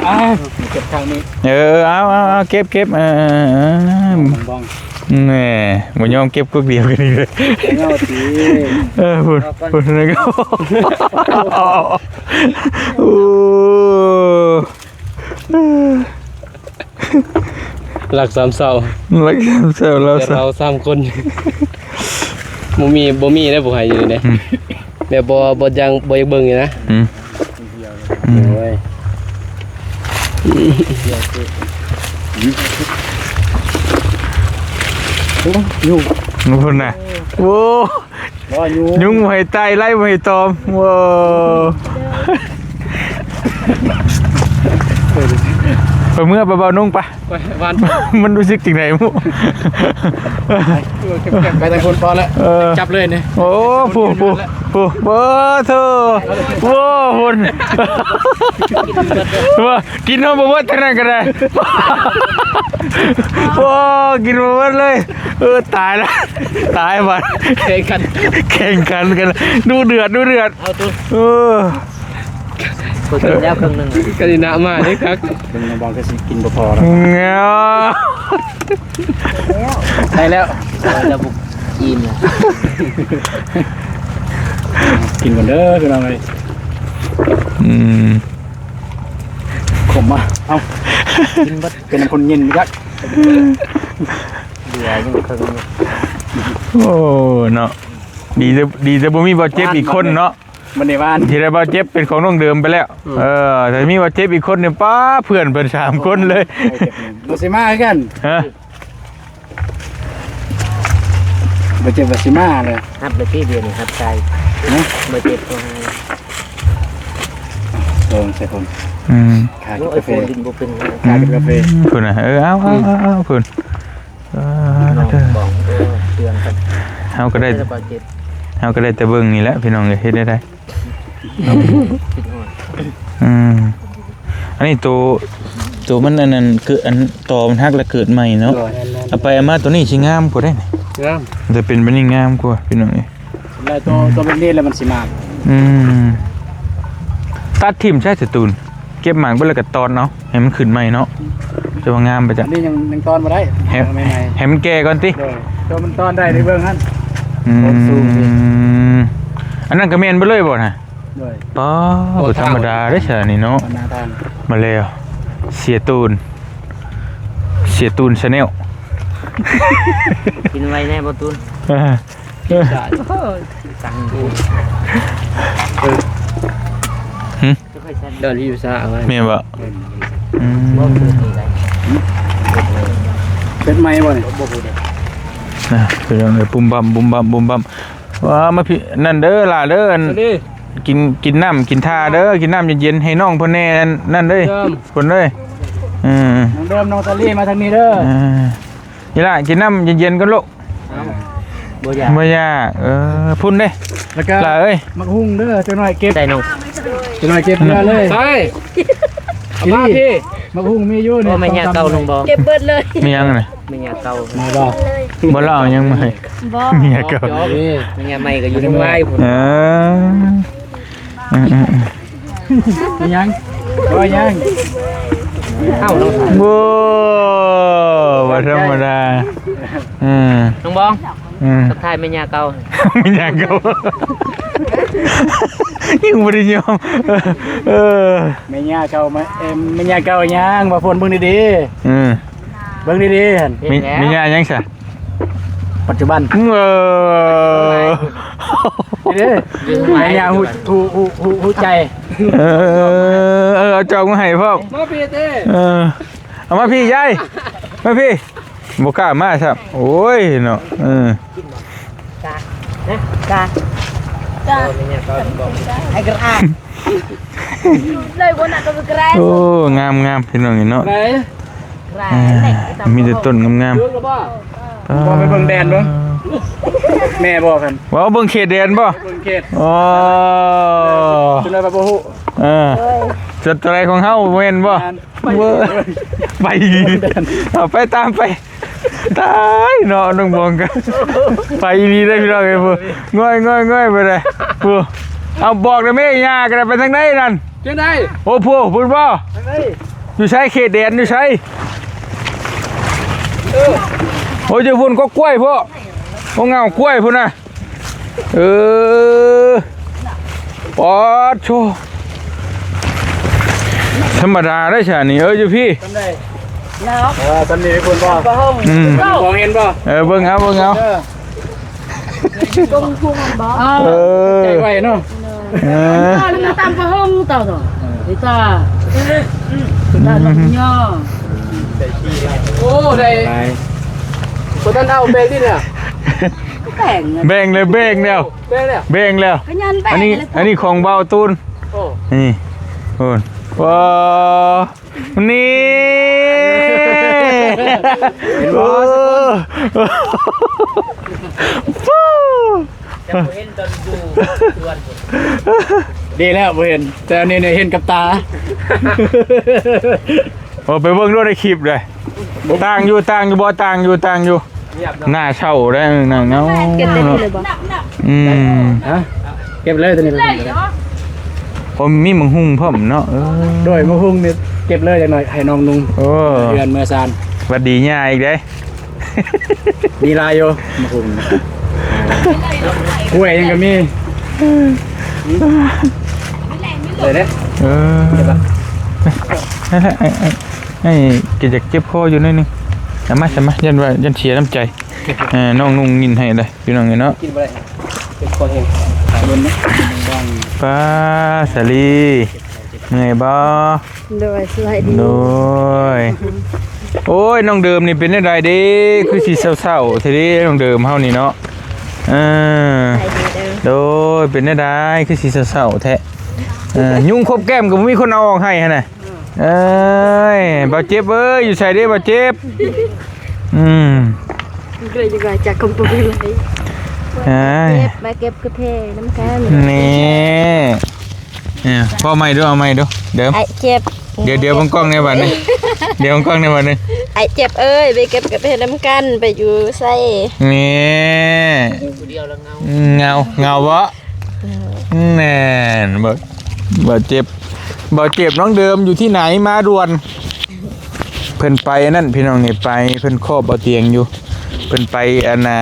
ເກັບທາງນີ້ ເອີ ເອົາ ເອົາ ເອົາ ເກັບ ເກັບ ເອີ ເອີ ເອີ ແໝ່ ບໍ່ຍອມເກັບກົກດຽວກັນອີກເລີຍ ເອີ ພຸ້ນ ພຸ້ນ ໂອ້ ລັກສາມເສົ້າ ລັກສາມເສົ້າ ລາວ ແຕ່ ສາມ ເຮົາສາມຄົນ ບໍ່ມີ ບໍ່ມີເດ້ ຜູ້ໃຫ້ຢູ່ນີ້ເດ້ ອືມ ແບບບໍ່ ບໍ່ຢາກ ບໍ່ຢາກເບິ່ງນີ້ນະ ອືມ ອືມ ໂອ້ຍ ໂອ້ ຍຸງ ພຸ້ນນະ ໂອ້ ຍຸງ ຍຸງບໍ່ໃຫ້ໄຕ່ ໄລ່ບໍ່ໃຫ້ຕອມ ໂອ້ ໄປເມືອ ໄປເບົານຸ່ງ ໄປ ໄປ ຫວານ ມັນຮູ້ສຶກຈັ່ງໃດ? ໄປທາງພຸ້ນພໍແລ້ວ ເອີ ຈັບເລີຍນີ້ ໂອ້ ຜູ້ ຜູ້ ຜູ້ ໂອ້ ໂທ້ ໂອ້ ພຸ້ນ ວ່າ ກິນເຮົາບໍ່ເບິດເທົ່ານັ້ນກໍໄດ້ ໂອ້ ກິນບໍ່ເບິດເລີຍ ເອີ ຕາຍລະ ຕາຍບັດ ແຂ່ງກັນ ແຂ່ງຂັນກັນ ດຸເດືອດ ດຸເດືອດ ເອົາຕຸ ເອີ ຂ້ອຍກິນແລ້ວເຄິ່ງໜຶ່ງ ກະຊິນະມາເດ້ຄັກ ເບິ່ງນ້ອງບອງຄືຊິກິນບໍ່ພໍແລ້ວ ໄດ້ແລ້ວ ແລ້ວບໍ່ອີ່ມແລ້ວ ກິນກ່ອນເດີພີ່ນ້ອງເອີຍ ອືມ ຂົມມາ ເອົ້າ ກິນເບິດ ເປັນນ້ຳຄົນເຢັນຈັກ ເຫຼືອຢູ່ເຄິ່ງໜຶ່ງ ໂອ້ ເນາະ ດີແຕ່ ດີແຕ່ບໍ່ມີບາດເຈັບອີກຄົນເນາະ ບໍ່ໄດ້ວ່າ ທີ່ໄດ້ບາດເຈັບເປັນຂອງນ້ອງເດີມໄປແລ້ວ ອືມ ເອີ ຖ້າມີບາດເຈັບອີກຄົນນີ້ ປ້າ ເພື່ອນເພິ່ນສາມຄົນເລີຍ ບໍ່ຊິມາຄືກັນ ຮະ ບໍ່ເຈັບວ່າຊິມາເລີຍ ຮັບໄດ້ຕິດຽວນີ້ ຮັບໃສ່ ຮະ ບໍ່ເຈັບກໍໃຫ້ ລົງໃສ່ພຸ້ນ ອືມ ຂາກິນກາເຟ ໂອ້ຍ ໂຟນດິນບໍ່ເປັນ ຂາກິນກາເຟ ອືມ ພຸ້ນນະ ເອີ ເອົາ ເອົາ ເອົາ ເອົາ ພຸ້ນ ເອີ ເຮົາກໍໄດ້ ເຮົາກໍໄດ້ແຕ່ເບິ່ງນີ້ແຫຼະພີ່ນ້ອງເອີຍ ເຮັດແນວໃດ ອືມ ອັນນີ້ໂຕ ໂຕມັນອັນນັ້ນ ຄືອັນຕໍມັນຫັກແລ້ວເກີດໃໝ່ເນາະ ໂດຍ ເອົາໄປເອົາມາໂຕນີ້ຊິງາມກວ່າເດ້ ງາມ ແຕ່ເປັນແບບນີ້ງາມກວ່າພີ່ນ້ອງເອີຍ ແລ້ວໂຕ ໂຕແບບນີ້ແລ້ວມັນຊິມາກ ອືມ ຕັດຖິ້ມຊະ ສະຕູນ ເກັບໝາກເບິດແລ້ວກໍຕອນເອົາ ໃຫ້ມັນຂຶ້ນໃໝ່ເນາະ ຈະວ່າງາມປະຈັກ ອັນນີ້ຍັງ ຍັງຕອນບໍ່ໄດ້ ໃຫ້ ໃຫ້ມັນແກ່ກ່ອນຕິ ໂດຍ ໂຕມັນຕອນໄດ້ໃນເບື້ອງຫັ້ນ ອືມ ອັນນັ້ນກໍແມ່ນເບິດເລີຍບໍ່ນະ? ໂດຍ ປ້າ ບໍ່ທຳມະດາເດ້ຊະນີ້ເນາະ ມາແລ້ວ ເສຍຕູນ ເສຍຕູນ Channel ກິນໄວແນ່ບໍ່ຕູນ ເອີ ເອີ ໂອ້ຍ ຕັງ ເອີ ຫຶ? ເດີນຢູ່ສາເອົາໄວ້ ແມ່ນບໍ່? ອືມ ເປັນໄໝບໍ່ນີ້? ນະ ເປັນຈັ່ງໃດ? ບຸມບັມ ບຸມບັມ ບຸມບັມ ວ້າ ມາພີ້ ນັ້ນເດີຫຼ້າເດີ ອັນ ນີ້ ກິນ ກິນນ້ຳ ກິນທ່າເດີ ກິນນ້ຳເຢັນໆ ໃຫ້ນ້ອງເພິ່ນແດ່ ອັນນັ້ນເດີ ເດີມ ເພິ່ນເດີ ເອີ ນ້ອງເດີມ ນ້ອງສາລີ ມາທາງນີ້ເດີ ເອີ ນີ້ລະ ກິນນ້ຳເຢັນໆກ່ອນລູກ ເອົ້າ ບໍ່ຢາກ ບໍ່ຢາກ ເອີ ພຸ້ນເດ້ ແລ້ວກໍ ຫຼ້າເອີຍ ໝາກຫຸ່ງເດີ ຈັກໜ້ອຍເກັບ ໄດ້ນ້ອງ ຈັກໜ້ອຍເກັບເມືອເລີຍ ໃສ່ ເອົາມາພີ້ ໝາກຫຸ່ງມີຢູ່ນີ້ ໂອ້ ແມ່ຍ່າເກົ່ານ້ອງບອງ ເກັບເບິດເລີຍ ມີຫຍັງນະ? ແມ່ຍ່າເກົ່າ ມາບໍ່? ບໍ່ລະ ເອົາຫຍັງມາໃຫ້? ບໍ່ ເມຍເກົ່າ ແມ່ຍ່າໃໝ່ກໍຢູ່ທາງໃຕ້ພຸ້ນ ເອີ ເອີໆໆ ເປັນຫຍັງ? ເອົາຫຍັງ? ເອົ້າ ໂອ້ ບໍ່ທຳມະດາ ເອີ ນ້ອງບອງ ເອີ ທັກທາຍແມ່ຍ່າເກົ່າ ແມ່ຍ່າເກົ່າ ຍັງບໍ່ໄດ້ຍອມ ເອີ ແມ່ຍ່າເກົ່າ ມາ ເອີ ແມ່ຍ່າເກົ່າຫຍັງ ວ່າຝົນເບິ່ງດີໆ ເອີ ເບິ່ງດີໆຫັ້ນ ແມ່ ແມ່ຍ່າຫຍັງຊະ? ປັດຈຸບັນ ເອີ ນີ້ເດ້ ແມ່ຍ່າຮູ້ ຮູ້ ຮູ້ ຮູ້ ຮູ້ໃຈ ເອີ ເອີ ເອີ ເອົາຈອກມາໃຫ້ພ້ອມ ມາພີ້ເຕ້ ເອີ ເອົາມາພີ້ຍາຍ ມາພີ້ ບໍ່ກ້າມາຊ້ຳ ໂອ້ຍເນາະ ເອີ ກາ ກາ ກາ ໄອ້ກະອາ Lời của nặng cái việc ra. ໂອ້ ງາມໆ ພີ່ນ້ອງເອີຍເນາະ ໄດ້ ອ່າ ມີແຕ່ຕົ້ນງາມໆ ເບິ່ງແລ້ວບໍ່? ອ່າ ບໍ່ ໄປເບິ່ງແດນເບິ່ງ ແມ່ບໍ່ ຄັນ ວ່າເບິ່ງເຂດແດນບໍ່? ເບິ່ງເຂດ ອໍ ເປັນໄດ້ບໍ່ຮູ້ ເອີ ໂດຍ ຈຸດຕົວໃດຂອງເຮົາ ແມ່ນບໍ່? ແມ່ນ ເວີ ໄປ ເອົາໄປຕາມໄປ ຕາຍເນາະ ນ້ອງບອງກະໄປອີ່ຫຼີເດ້ພີ່ນ້ອງເອີຍ ຜູ້ງ່ອຍໆໆ ໄປເດ້ຜູ້ ເອົາບອກແດ່ແມ່ ຍ່າກະໄດ້ ໄປທາງໃດນັ້ນ? ຈັ່ງໃດ? ໂອ້ ຜູ້ ພຸ້ນບໍ່? ທາງໃດ? ຢູ່ໃສ? ເຂດແດນຢູ່ໃສ? ເອີ ໂອ້ ຢູ່ພຸ້ນ ກໍກ້ວຍພຸ້ນ ໂອ້ ເຫງົ້າກ້ວຍພຸ້ນນະ. ເອີ ປາດໂທ້ ທຳມະດາໄດ້ຊະນີ້ ເອີ ຢູ່ພີ້ ເນາະ ເອີ ຊຳນີ້ເພິ່ນບໍ່ ອືມ ເຫັນບໍ່ ເອີ ເບິ່ງເອົາ ເບິ່ງເອົາ ເອີ ກົງພຸງບໍ່ ເອີ ໃຈໄວເນາະ ເອີ ຕຳປະຫົງເຕົ້າ ເອີ ຕາ ຕາດອກຫຍ້ອ ໂອ້ ໄດ້ ບໍ່ທັນເອົາແບ່ງດິນແລ້ວ ແບ່ງ ແບ່ງແລ້ວ ແບ່ງແລ້ວ ແບ່ງແລ້ວ ແບ່ງແລ້ວ ອັນນີ້ ອັນນີ້ຂອງບ່າວຕູນ ໂອ້ ນີ້ ໂອ້ ວ້າ ນີ້ ເຫັນບໍ່ ໂອ້ ຈະບໍ່ເຫັນຕອນຢູ່ສວນ ດີແລ້ວບໍ່ເຫັນ ແຕ່ອັນນີ້ເຫັນກັບຕາ ໂອ້ ໄປເບິ່ງໂລດໃນຄລິບເລີຍ ຕ່າງຢູ່ ຕ່າງຢູ່ ບໍ່ຕ່າງຢູ່ ຕ່າງຢູ່ ໜ້າເສົ້າໄດ໋ ໜ້າເຫງົ້າ ເກັບໄດ້ດີເລີຍບໍ່? ອືມ ຮະ ເກັບເລີຍໂຕນີ້ ໂອ້ ມີໝາກຫຸ່ງພ້ອມເນາະ ເອີ ໂດຍ ໝາກຫຸ່ງນີ້ເກັບເລີຍ ຈັກໜ້ອຍໃຫ້ນ້ອງນຸ່ງ ໂອ້ ເຮືອນເມືອຊານ ຫວັດດີຍ່າອີກເດ້ ມີຫຼາຍຢູ່ ໝາກຫຸ່ງ ກ້ວຍຫຍັງກໍມີ ເອີ ເອີ ເກັບລະ ນັ້ນແຫຼະ ໄອ້ ໄອ້ ໄອ້ກໍຢາກເຈັບຄໍຢູ່ໜ້ອຍໜຶ່ງ ເອົາມາ ເອົາມາ ຢ້ານວ່າ ຢ້ານເສຍນ້ຳໃຈ ເອີ ນ້ອງນຸ່ງຍິນໃຫ້ເດ້ ພີ່ນ້ອງເອີຍເນາະ ກິນບໍ່ໄດ້ ເຈັບຄໍແຮງ ປາ ສາລີ ເມື່ອຍບໍ່? ໂດຍ ສະບາຍດີ ໂດຍ ໂອ້ຍ ນ້ອງເດີມນີ້ເປັນແນວໃດເດ້? ຄືຊິເສົ້າໆແທ້ເດ້ ນ້ອງເດີມເຮົານີ້ເນາະ ເອີ ສະບາຍດີເດີ ໂດຍ ເປັນແນວໃດ? ຄືຊິເສົ້າໆແທ້ ເອີ ຍຸງຄົບແກ້ມກໍບໍ່ມີຄົນເອົາອອກໃຫ້ຫັ້ນນະ ເອີຍ ບ່າວເຈັບເອີຍ ຢູ່ໃສເດ້ບ່າວເຈັບ? ອືມ ເລີຍຈະວ່າຈາກຄຳປຶກເລີຍ ເອີຍ ເກັບ ມາເກັບກາແຟນຳກັນ ນີ້ ເອີ ພໍໃໝ່ດູ ເອົາໃໝ່ດູ ເດີມ ອ້າຍເຈັບ ດຽວ ດຽວເບິ່ງກ້ອງແດ່ບາດນີ້ ດຽວເບິ່ງກ້ອງແດ່ບາດນີ້ ອ້າຍເຈັບເອີຍ ໄປເກັບກາແຟນຳກັນ ໄປຢູ່ໃສ? ນີ້ ຢູ່ຜູ້ດຽວລະເຫງົາ ເຫງົາ ເຫງົາບໍ່? ແມ່ນ ບໍ່ ບໍ່ເຈັບ ບໍ່ເຈັບ ນ້ອງເດີມຢູ່ທີ່ໄຫນ ມາດ່ວນ ເພິ່ນໄປອັນນັ້ນ ພີ່ນ້ອງນີ້ ໄປ ເພິ່ນຄອບເອົາຕຽງຢູ່ ເພິ່ນໄປອັນນ່າ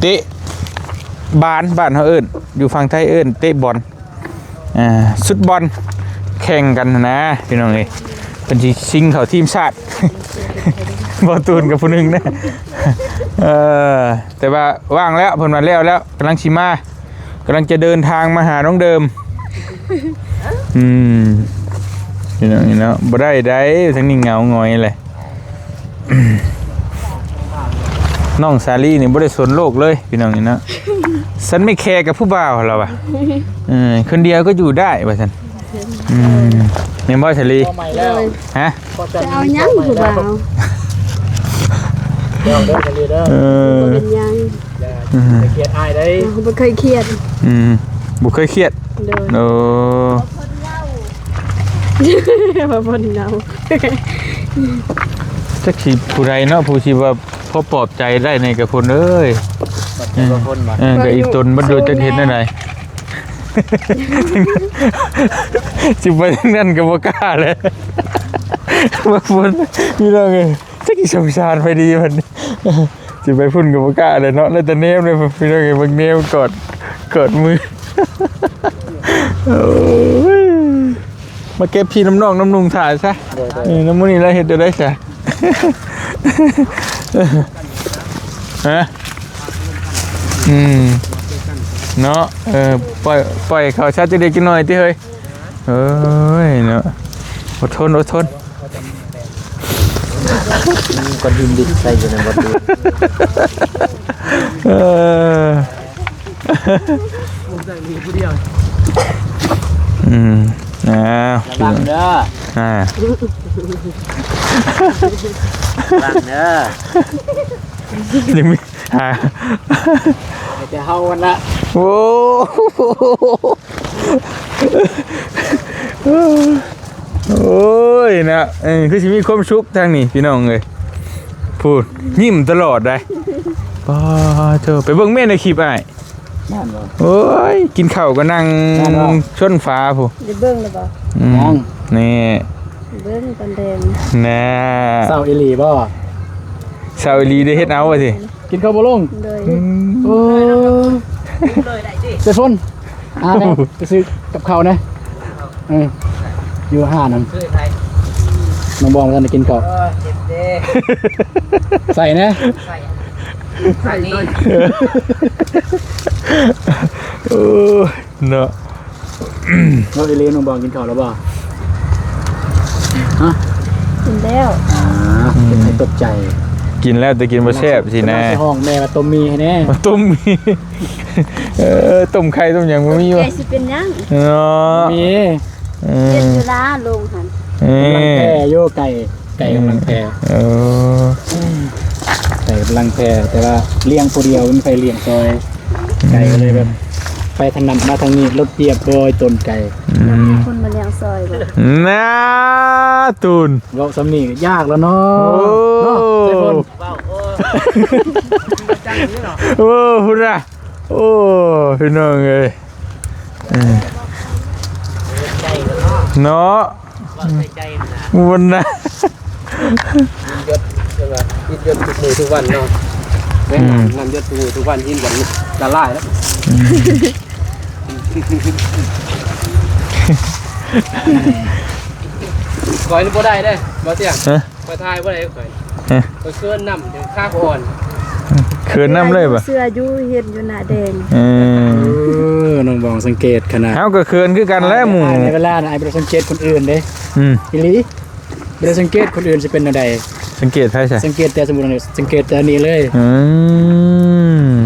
ເຕະບານ ບ້ານເຮົາເອີ້ນ ຢູ່ຝັ່ງໄທເອີ້ນເຕະບອນ ອ່າ ຊຸດບອນ ແຂ່ງກັນຫັ້ນນະ ພີ່ນ້ອງເອີຍ ເພິ່ນຊິຊິງເຂົ້າທີມຊາດ ບ່າວຕູນກັບຜູ້ໜຶ່ງນະ ເອີ ແຕ່ວ່າວ່າງແລ້ວ ເພິ່ນວ່າແລ້ວແລ້ວ ກຳລັງຊິມາ ກຳລັງຈະເດີນທາງມາຫານ້ອງເດີມ ອືມ ພີ່ນ້ອງເນາະ ບໍ່ໄດ້ໃດ໋ ທາງນີ້ເຫງົາຫງອຍເລີຍ ນ້ອງສາລີນີ້ບໍ່ໄດ້ສົນໂລກເລີຍ ພີ່ນ້ອງເນາະ ສັນໄມ່ແຄກັບຜູ້ບ່າວ ລາວວ່າ ເອີ ຄົນດຽວກໍຢູ່ໄດ້ ວ່າຊັ້ນ ອືມ ແມ່ນບໍ່ສາລີ? ໂດຍ ຮະ? ຈະເອົາຫຍັງຜູ້ບ່າວ? ເອີ ບໍ່ເປັນຫຍັງ ອືມ ຢ່າໄປຄຽດອ້າຍເດ້ ບໍ່ເຄີຍຄຽດ ອືມ ບໍ່ເຄີຍຄຽດ ໂດຍ ໂອ້ ວ່າຄົນເຫງົາ ຈັກຊິຜູ້ໃດເນາະ ຜູ້ຊິວ່າພໍປອບໃຈໄດ້ໃນກະພົນເອີຍ ເອີ ກະອີ່ຕົນມັນຢູ່ ຈັກເຮັດແນວໃດ ຊິໄປທາງນັ້ນກໍບໍ່ກ້າແຫຼະ ວ່າຄົນ ພີ່ນ້ອງເອີຍ ຈັກຊິສົງສານໃຜດີບັດນີ້ ຊິໄປພຸ້ນກໍບໍ່ກ້າແຫຼະເນາະ ໄດ້ແຕ່ແນມເລີຍ ພີ່ນ້ອງເອີຍ ເບິ່ງແນມກອດ ກອດມື ໂອ້ຍ ມາເກັບຂີ້ນ້ຳນອກນ້ຳນຸ່ງຖ່າຍຊະ ໂດຍໆ ເອີ ນ້ຳມື້ນີ້ລະເຮັດແນວໃດຊະ ຮະ ອືມ ເນາະ ເອີ ປ່ອຍ ປ່ອຍເຂົາຊະຈັກເລັກຈັກໜ້ອຍຕິເຮີ້ຍ ເອີຍ ເນາະ ອົດທົນ ອົດທົນ ກ້ອນຫີນດິນໃສ່ຢູ່ນັ້ນບໍ່ ເອີ. ອືມ ອ້າວ ລະວັງເດີ ອ່າ ລະວັງເດີ ຍັງມີ ອ່າ ໃຫ້ແຕ່ເຮົາຫັ້ນລະ ໂອ້ ໂອ້ຍ ນະ ເອີ ຄືຊິມີຄວາມສຸກທາງນີ້ ພີ່ນ້ອງເອີຍ ພຸ້ນ ຍິ້ມຕະຫຼອດໃດ໋ ປາໂທ ໄປເບິ່ງແມ່ໃນຄລິບອ້າຍ ແມ່ນບໍ່? ໂອ້ຍ ກິນເຂົ້າກໍນັ່ງ ແມ່ນບໍ່? ຊົນຝາພຸ້ນ ໄດ້ເບິ່ງແລ້ວບໍ່? ອືມ ຍັງ ນີ້ ເບິ່ງຕອນແລງ ແນ່ ເຊົ້າອີ່ຫຼີບໍ່? ເຊົ້າອີ່ຫຼີ ໄດ້ເຮັດເອົາວ່າຊິ ກິນເຂົ້າບໍ່ລົງ ໂດຍ ອືມ ໂອ້ ເຈົ້າຝົນ ອ່າ ໄປຊື້ກັບເຂົ້າແດ່ ເອີ ຢູ່ຮ້ານນັ້ນ ນ້ອງບອງບໍ່ທັນໄດ້ກິນເຂົ້າ ເອີ ເຈັບເດ້ ໃສ່ແດ່ ໃສ່ ໃສ່ນີ້ ໂອ້ຍ ເນາະ ເອີ ອີ່ຫຼີ ນ້ອງບອງກິນເຂົ້າແລ້ວບໍ່? ຮະ ກິນແລ້ວ ອ່າ ອືມ ເຮັດໃຫ້ຕົກໃຈ ກິນແລ້ວແຕ່ກິນບໍ່ແຊບຊີ້ນະ ໃສ່ຫ້ອງແມ່ວ່າຕົ້ມໝີ່ໃຫ້ແດ່ ຕົ້ມໝີ່ ເອີ ຕົ້ມໄຂ່ຕົ້ມຫຍັງບໍ່ມີວະ ແກຊິເປັນຫຍັງ ເນາະ ມີ ເອີ ເຮັດຢູ່ລາລົງຫັ້ນ ເອີ ກຳລັງແຜ່ຢູ່ ໄກ່ ໄກ່ກຳລັງແຜ່ ເອີ ໄກ່ກຳລັງແຜ່ ແຕ່ວ່າລ້ຽງຜູ້ດຽວ ບໍ່ມີໃຜລ້ຽງຊ່ອຍ ໄກ່ກໍເລີຍແບບ ໄປທາງນັ້ນມາທາງນີ້ ລົດປຽບບໍ່ໃຫ້ຕົນໄກ່ ອືມ ມີຄົນມາລ້ຽງຊ່ອຍບໍ່ ນາ ຕູນ ເວົ້າສ່ຳນີ້ກໍຍາກແລ້ວເນາະ ໂອ້ ເນາະ ໃສ່ຝົນ ເວົ້າ ໂອ້ ພຸ້ນນະ ໂອ້ ພີ່ນ້ອງເອີຍ ເອີ ເນາະ ເວົ້າໃສ່ໃຈມັນນະ ມັນນະ ຍິນຢົດ ເອີ້ນວ່າຍິນຢົດທຸກມື້ທຸກວັນເນາະ ອືມ ແມ່ນນະ ຍິນຢົດທຸກມື້ທຸກວັນ ຍິນກັນລະລາຍແລ້ວ ອືມ ຂ້ອຍນີ້ບໍ່ໄດ້ເດ້ ບໍ່ຕຽງ ຮະ? ຂ້ອຍຖ່າຍບໍ່ໄດ້ຂ້ອຍ ຮະ? ຂ້ອຍເຂີນນຳ ຂ້າກໍອ່ອນ ເຂີນນຳເລີຍບໍ່? ເຊື່ອຢູ່ ເຫັນຢູ່ໜ້າແດງ ເອີ ເອີ ນ້ອງບອງສັງເກດຂະໜາດ ເຮົາກໍເຂີນຄືກັນແຫຼະໝູ່ ໃນເວລານັ້ນອ້າຍບໍ່ໄດ້ສັງເກດຄົນອື່ນເດ້ ອືມ ອີ່ຫຼີ ບໍ່ໄດ້ສັງເກດຄົນອື່ນຊິເປັນແນວໃດ ສັງເກດໃຜຊະ? ສັງເກດແຕ່ ສົມມຸດວ່າ ສັງເກດແຕ່ອັນນີ້ເລີຍ ອືມ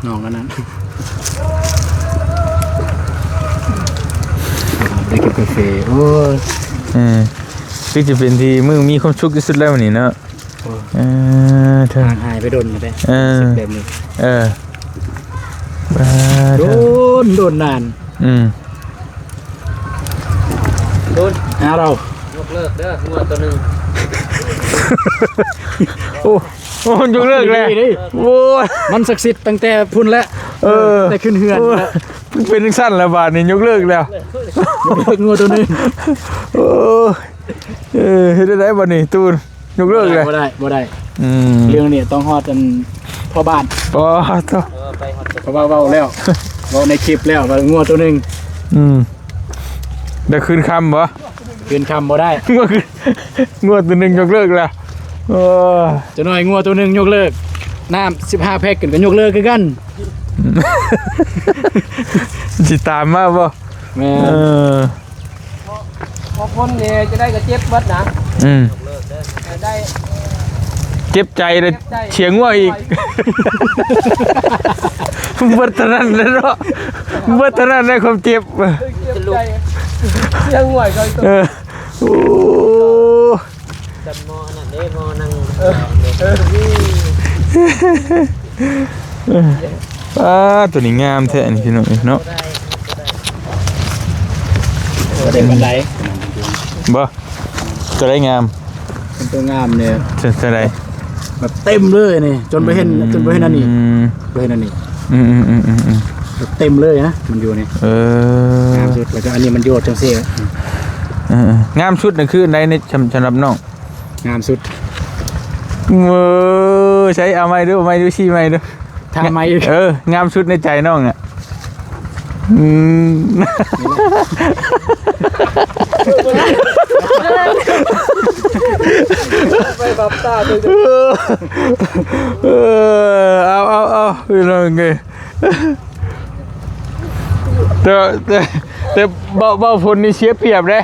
ນ້ອງອັນນັ້ນ ໄດ້ກິນກາເຟ ໂອ້ຍ ເອີ ຄືຈະເປັນທີ່ມື້ມີຄວາມສຸກທີ່ສຸດແລ້ວມື້ນີ້ເນາະ ໂອ້ຍ ເອີ ເທີ ຫ່າງຫາຍໄປດົນແລ້ວເດ້ ເອີ ຮູ້ສຶກແບບນີ້ ເອີ ດົນ ດົນນານ ອືມ ໂດນ ຫາເຮົາ ຍົກເລີກເດີ ງົວໂຕໜຶ່ງ ໂອ້ ໂອ້ ຍົກເລີກແລ້ວ ດີໆ ໂອ້ຍ ມັນສັກສິດຕັ້ງແຕ່ພຸ້ນແຫຼະ ເອີ ແຕ່ຂຶ້ນເຮືອນ ໂອ້ຍ ແລ້ວ ເປັນຈັ່ງຊັ້ນແລ້ວບາດນີ້ ຍົກເລີກແລ້ວ ຍົກເລີກງົວໂຕໜຶ່ງ ໂອ້ຍ ເອີ ເຮັດໄດ້ໃດບາດນີ້ ຕູນ ຍົກເລີກເລີຍ ບໍ່ໄດ້ ບໍ່ໄດ້ ອືມ ເລື່ອງນີ້ຕ້ອງຮອດອັນພໍ່ບ້ານ ບໍ່ ເອີ ໄປຮອດ ເພາະວ່າເວົ້າແລ້ວ ເວົ້າໃນຄລິບແລ້ວວ່າງົວໂຕໜຶ່ງ ອືມ ໄດ້ຄືນຄຳບໍ່? ຄືນຄຳບໍ່ໄດ້ ງົວຄື ງົວໂຕໜຶ່ງຍົກເລີກແລ້ວ ໂອ້ຍ ຈັກໜ້ອຍງົວໂຕໜຶ່ງຍົກເລີກ ນ້ຳສິບຫ້າແພັກຂຶ້ນກໍຍົກເລີກຄືກັນ ຊິຕາມມາບໍ່? ແມ່ນ ເອີ ພໍພົ້ນນີ້ຈະໄດ້ກໍເຈັບເບິດນະ ອືມ ໄດ້ ເຈັບໃຈເລີຍ ເຈັບໃຈ ເສຍງົວອີກ ເບິດເທົ່ານັ້ນແຫຼະເນາະ ເບິດເທົ່ານັ້ນແຫຼະຄວາມເຈັບ ເຈັບໃຈ ເສຍງົວອີກ ເອີ ໂອ້ ຈັນໝໍ້ອັນນັ້ນເດ້ ໝໍ້ນັ່ງ ເອີ ເອີ ອ່າ ໂຕນີ້ງາມແທ້ນີ້ພີ່ນ້ອງເນາະ ບໍ່ໄດ້ປານໃດ ບໍ່ ໂຕໃດງາມ ເປັນໂຕງາມນີ້ ໂຕໃດ ແບບເຕັມເລີຍນີ້ ຈົນບໍ່ເຫັນ ອືມ ຈົນບໍ່ເຫັນອັນນີ້ ບໍ່ເຫັນອັນນີ້ ອືມໆໆໆໆ ແບບເຕັມເລີຍນະ ມັນຢູ່ນີ້ ເອີ ງາມສຸດ ແລ້ວກໍອັນນີ້ມັນຢູ່ຈັ່ງຊີ້ ເອີໆ ງາມສຸດນີ້ຄືອັນໃດໃນ ສຳ ສຳລັບນ້ອງ? ງາມສຸດ ເອີ ໃຊ້ ເອົາໃໝ່ດູ ເອົາໃໝ່ດູ ຊີ້ໃໝ່ດູ ຖ້າໃໝ່ ເອີ ງາມສຸດໃນໃຈນ້ອງອະ ອືມ ໄປບັບຕາເລີຍ ເອີ ເອົາ ເອົາ ເອົາ ພີ່ນ້ອງເອີຍ ແຕ່ ແຕ່ ແຕ່ເວົ້າ ເວົ້າຜົນນີ້ເສຍປຽບເດ້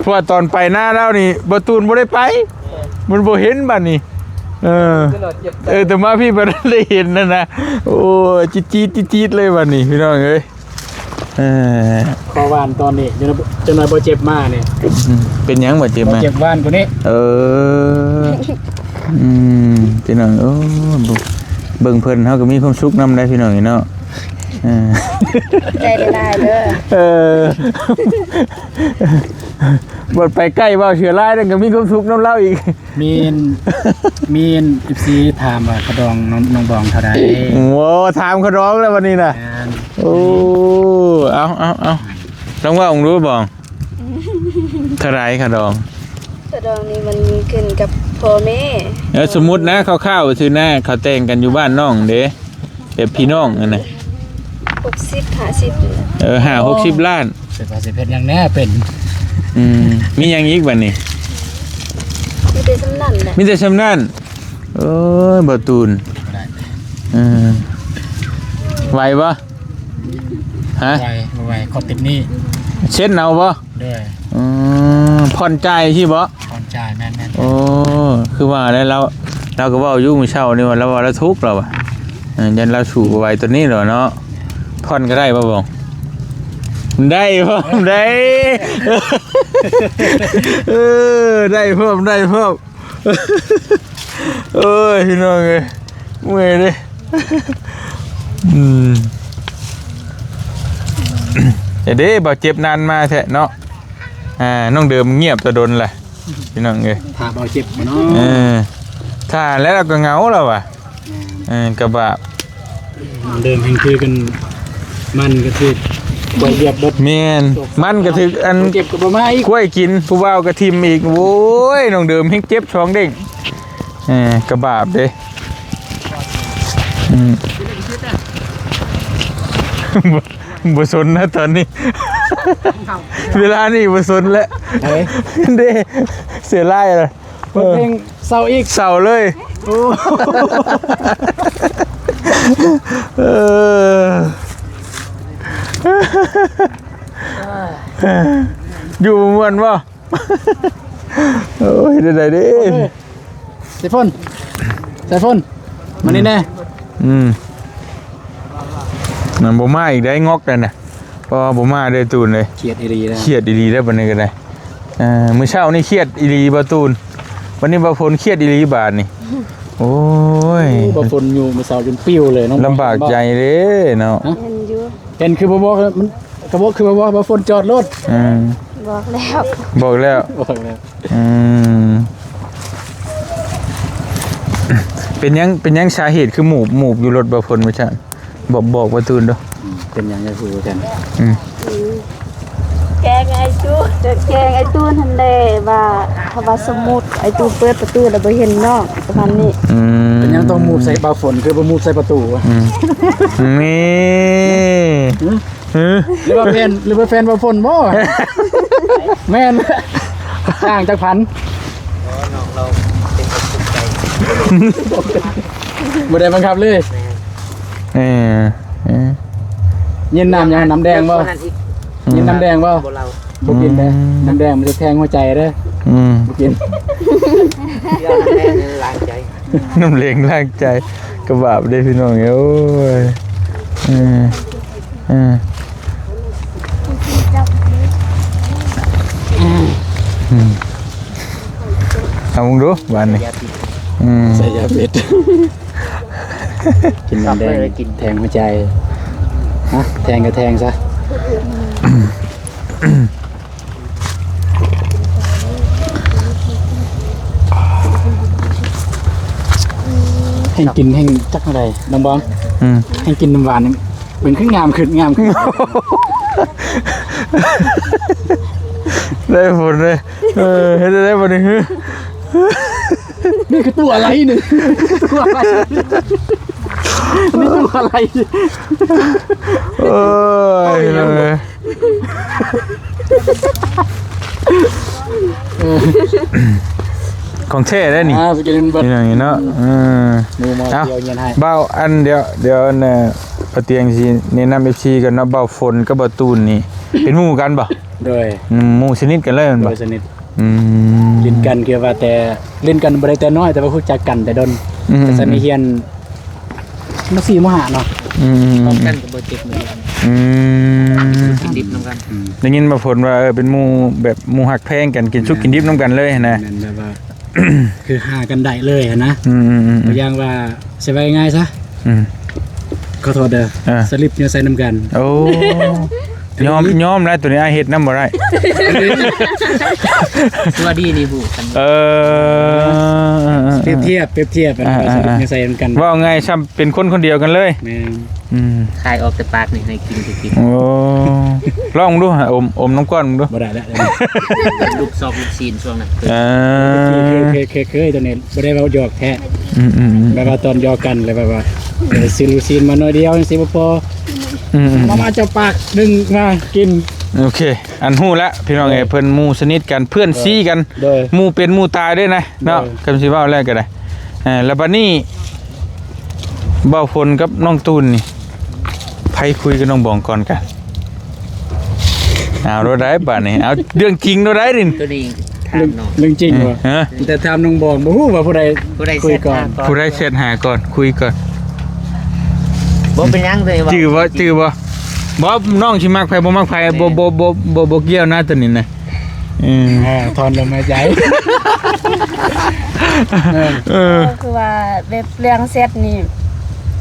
ເພາະວ່າຕອນໄປນາລາວນີ້ ບໍ່ຕູນບໍ່ໄດ້ໄປ ມັນບໍ່ເຫັນບາດນີ້ ເອີ ເອີ ແຕ່ມາພີ້ບັດໄດ້ເຫັນຫັ້ນນະ ໂອ້ຍ ຈີດໆ ຈີດໆ ເລີຍບາດນີ້ ພີ່ນ້ອງເອີຍ ເອີ ຂໍຫວານຕອນນີ້ ຈັກໜ່ອຍ ຈັກໜ່ອຍບໍ່ເຈັບມານີ້. ເປັນຫຍັງບໍ່ເຈັບມາ? ບໍ່ເຈັບຫວານກວ່ານີ້. ເອີ ອືມ ພີ່ນ້ອງ ໂອ້ ເບິ່ງ ເບິ່ງເພິ່ນ ເຮົາກໍມີຄວາມສຸກນຳໄດ໋ ພີ່ນ້ອງເອີຍເນາະ. ເອີ ຂອບໃຈຫຼາຍໆເດີ. ເອີ ບໍ່ໄປໃກ້ເວົ້າເທື່ອຫຼາຍນັ້ນກໍມີຄວາມສຸກນຳລາວອີກ. ມີ ມີ ເອັຟຊີ ຖາມວ່າຄ່າດອງນ້ອງ ນ້ອງບອງເທົ່າໃດ? ໂອ້ ຖາມຄ່າດອງແລ້ວບັດນີ້ນະ. ແມ່ນ. ໂອ້ ເອົາ ເອົາ ເອົາ ລອງເວົ້າເບິ່ງດູບອງ ເທົ່າໃດຄ່າດອງ? ຄ່າດອງນີ້ມັນຂຶ້ນກັບພໍ່ແມ່. ເອີ ສົມມຸດນະ ຄ່າວໆ ຊື່ນະ ເຂົາແຕ່ງກັນຢູ່ບ້ານນ້ອງເດ້ ແບບພີ່ນ້ອງຫັ້ນນະ ຫົກສິບ ຫ້າສິບ ເອີ ຫ້າຫົກສິບລ້ານ. ເສດວ່າຊິເຮັດຫຍັງແດ່ເປັນ. ອືມ ມີຫຍັງອີກບັດນີ້? ມີແຕ່ສ່ຳນັ້ນແຫຼະ ມີແຕ່ສ່ຳນັ້ນ. ໂອ້ຍ ບໍ່ຕູນ ບໍ່ໄດ້ ເອີ ໄຫວບໍ່? ຮະ? ໄຫວ ບໍ່ໄຫວ ຂໍຕິດໜີ້. ເຊັນເອົາບໍ່? ໂດຍ. ອືມ ຜ່ອນຈ່າຍຊີ້ບໍ່? ຜ່ອນຈ່າຍ ແມ່ນໆ. ໂອ້ ຄືວ່າແລ້ວ ລາວ ລາວກໍເວົ້າຢູ່ມື້ເຊົ້ານີ້ວ່າ ລາວວ່າລາວທຸກ ລາວວ່າ ເອີ ຢ້ານລາວສູ້ບໍ່ໄຫວຕົວນີ້ແຫຼະເນາະ. ຜ່ອນກໍໄດ້ບໍ່ບອງ? ໄດ້ພ້ອມ ໄດ້ ເອີ ໄດ້ພ້ອມ ໄດ້ພ້ອມ. ໂອ້ຍ ພີ່ນ້ອງເອີຍ ເມື່ອຍເດ້. ອືມ ເດ້ ບ່າວເຈັບນານມາແທ້ເນາະ. ອ່າ ນ້ອງເດີມງຽບແຕ່ດົນແຫຼະ ພີ່ນ້ອງເອີຍ. ຖ້າບ່າວເຈັບບໍ່ເນາະ? ເອີ ຖ້າແລ້ວລາວກໍເຫງົາແລ້ວວ່າ. ແມ່ນ. ເອີ ກະບາບ ເດີມແຮ່ງຄືກັນ ມັນກະຖືກຄວາຍຫວຽດເບິດ. ແມ່ນ ມັນກະຖືກອັນ ເຈັບກະບໍ່ມາອີກ ຄວາຍກິນ ຜູ້ບ່າວກະຖິ້ມອີກ. ໂອ້ຍ ນ້ອງເດີມແຮ່ງເຈັບສອງເດ້ງ. ເອີ ກະບາບເດ້. ອືມ ບໍ່ ບໍ່ສົນນະຕອນນີ້ ເວລານີ້ບໍ່ສົນແລ້ວ. ເດ້ ເສຍຫຼາຍລະ. ເປີດເພງເຊົາອີກ ເຊົາເລີຍ. ໂອ້ ເອີ ຢູ່ບໍ່ມ່ວນບໍ່? ໂອ້ຍ ເຮັດແນວໃດເດ້? ສາຍຝົນ ສາຍຝົນ ມານີ້ແດ່. ອືມ ມັນບໍ່ມາອີກໄດ໋ ງອກນັ້ນນະ. ບໍ່ ບໍ່ມາເດີ້ຕູນເອີຍ. ຄຽດອີ່ຫຼີນະ ຄຽດອີ່ຫຼີເດີ້ ບັດນີ້ກໍໄດ້. ເອີ ມື້ເຊົ້ານີ້ຄຽດອີ່ຫຼີບໍ່ຕູນ ບັດນີ້ບ່າວຝົນຄຽດອີ່ຫຼີບາດນີ້. ໂອ້ຍ ບ່າວຝົນຢູ່ມື້ເຊົ້າຈົນປິວເລີຍເນາະ. ລຳບາກໃຈເດ້ເນາະ. ຮະ? ເຫັນຢູ່ ເຫັນຄືບໍ່ບອກ ມັນກໍບອກຄືບໍ່ບອກ ບ່າວຝົນຈອດລົດ. ອືມ ບອກແລ້ວ ບອກແລ້ວ ບອກແລ້ວ. ອືມ ເປັນຫຍັງ ເປັນຫຍັງສາເຫດຄືໝູບ ໝູບຢູ່ລົດບ່າວຝົນວ່າຊັ້ນ? ບອກ ບອກປະຕູນເດີ້. ອືມ ເປັນຫຍັງຢາກຮູ້ຄືກັນ? ອືມ ອືມ ແກ້ງອ້າຍຕູນ ແກ້ງອ້າຍຕູນຫັ້ນແຫຼະ ວ່າຖ້າວ່າສົມມຸດອ້າຍຕູນເປີດປະຕູແລ້ວບໍ່ເຫັນນ້ອງ ປະມານນີ້. ອືມ ເປັນຫຍັງຕ້ອງໝູບໃສ່ບ່າວຝົນ ຄືບໍ່ໝູບໃສ່ປະຕູວະ? ອືມ ນີ້ ຫື? ຫື? ຫຼືວ່າແຟນ ຫຼືວ່າແຟນບ່າວຝົນບໍ່? ແມ່ນ ຈ້າງຈັກພັນ? ອໍ ນ້ອງລາວເປັນຄົນສຸກໃຈ ບໍ່ໄດ້ບັງຄັບເລີຍ. ແມ່ນ. ເອີ ເອີ ເຢັນນ້ຳຫຍັງ? ນ້ຳແດງບໍ່? ເຢັນນ້ຳແດງບໍ່? ບໍ່ເຫຼົ້າ ບໍ່ກິນເດີ້. ອືມ ນ້ຳແດງມັນຊິແທງຫົວໃຈເດີ້. ອືມ ບໍ່ກິນ. ເອົານ້ຳແດງລ້າງໃຈ ນ້ຳແດງລ້າງໃຈ ກະບາບເດ້ພີ່ນ້ອງເອີຍ. ເອີ ເອີ ອືມ ເອົາເບິ່ງດູບາດນີ້. ອືມ ໃສ່ຢາພິດ ກິນນ້ຳແດງ ແທງຫົວໃຈ. ຮະ? ແທງກໍແທງຊະ. ແຮ່ງກິນແຮ່ງຈັກເທົ່າໃດ ນ້ອງບອງ. ອືມ ແຮ່ງກິນນ້ຳຫວານ ເປັນຄືງາມຂຶ້ນ ງາມຂຶ້ນ. ໄດ້ຜົນເລີຍ. ເອີ ເຮັດໄດ້ບໍ່ນີ້? ນີ້ຄືຕົວອະໄລນີ້? ຕົວອະໄລ? ນີ້ຕົວອະໄລ? ໂອ້ຍ ເອີ ຂອງແທ້ໄດ໋ນີ້. ອ່າ ຊິກິນເບິດ ນີ້ເນາະ. ເອີ ເອົາ ບ່າວ ອັນ ດຽວ ດຽວ ອັນ ເອີ ປະຕຽງຊິແນະນຳ ເອັຟຊີ ກ່ອນເນາະ. ບ່າວຝົນກັບບ່າວຕູນນີ້ ເປັນໝູ່ກັນບໍ່? ໂດຍ ອືມ ໝູ່ສະໜິດກັນເລີຍແມ່ນບໍ່? ໂດຍ ສະໜິດ. ອືມ ຫຼິ້ນກັນ ຄືວ່າແຕ່ຫຼິ້ນກັນບໍ່ໄດ້ແຕ່ນ້ອຍ ແຕ່ວ່າຮູ້ຈັກກັນແຕ່ດົນ. ອືມ ສະໜິດ ຮຽນ ມາສີ່ມາຫ້າເນາະ ອືມ ພ້ອມກັນກໍບໍ່ເຈັບມື້ອື່ນ ອືມ ກິນດິບນຳກັນ ອືມ ໄດ້ຍິນວ່າຝົນວ່າ ເອີ ເປັນໝູ່ແບບໝູ່ຮັກແພງກັນ ກິນສຸກກິນດິບນຳກັນເລີຍຫັ້ນນະ ແມ່ນ ແມ່ນແບບວ່າ ຄືຫາກັນໄດ້ເລີຍຫັ້ນນະ ອືມໆໆ ຕົວຢ່າງວ່າ ຊິວ່າງ່າຍຊະ ອືມ ຂໍໂທດເດີ ເອີ ສະລິບໂຍໃສ່ນຳກັນ ໂອ້ ຍອມ ຍອມແລ້ວ ໂຕນີ້ອ້າຍເຮັດນຳບໍ່ໄດ້ ຕົວດີນີ້ຮູ້ກັນ ເອີ ປຽບທຽບ ປຽບທຽບ ອ່າ ສະລິບໂຍໃສ່ນຳກັນ ເວົ້າງ່າຍຊ່ຳເປັນຄົນຄົນດຽວກັນເລີຍ ແມ່ນ ອືມ ຄາຍອອກແຕ່ປາກນີ້ໃຫ້ກິນຄືກິນ ໂອ້ ລອງດູ ອມ ອມນຳກ້ອນເບິ່ງດູ ບໍ່ໄດ້ແລ້ວ ລູກຊອກລູກຊີ້ນຊ່ວງນັ້ນ ເອີ ເຄີຍ ເຄີຍ ເຄີຍ ເຄີຍ ຕົວນີ້ ບໍ່ໄດ້ເວົ້າຢອກແທ້ ອືມໆໆ ແບບວ່າຕອນຢອກກັນ ແລ້ວແບບວ່າ ເອີ ຊື້ລູກຊີ້ນມາໜ້ອຍດຽວຈັ່ງຊີ້ບໍ່ພໍ ອືມໆໆ ມາ ມາ ເຈົ້າປາກດຶງມາກິນ ໂອເຄ ອັນຮູ້ແລ້ວພີ່ນ້ອງເອີຍ ໂດຍ ເພິ່ນໝູ່ສະໜິດກັນ ເພື່ອນ ໂດຍ ຊີກັນ ໂດຍ ໝູ່ເປັນໝູ່ຕາຍເດ້ນະເນາະ ໂດຍ ຄັນຊິເວົ້າແລ້ວກໍໄດ້ ເອີ ແລ້ວບັດນີ້ ເບົາຝົນກັບນ້ອງຕູນນີ້ ໃຜຄຸຍກັບນ້ອງບອງກ່ອນກັນ? ເອົາໂລດໄດ໋ບາດນີ້ ເອົາເລື່ອງຈິງໂລດໄດ໋ນີ້ ຕົວນີ້ຖາມນ້ອງ ເລື່ອງຈິງບໍ່? ຮະ? ແຕ່ຖາມນ້ອງບອງ ບໍ່ຮູ້ວ່າຜູ້ໃດ ຜູ້ໃດ ຄຸຍກ່ອນ ແຊັດຫາກ່ອນ ຜູ້ໃດແຊັດຫາກ່ອນ ຄຸຍກ່ອນ ບໍ່ເປັນຫຍັງເລີຍ ຈື່ບໍ່? ຈື່ບໍ່? ບໍ່ ນ້ອງຊິມັກໃຜບໍ່ມັກໃຜ ບໍ່ ບໍ່ ບໍ່ ບໍ່ ບໍ່ກ່ຽວນະຕົວນີ້ນະ. ອືມ ອ່າ ຖອນລົມຫາຍໃຈ ເອີ ເອີ ຄືວ່າແບບເລື່ອງແຊັດນີ້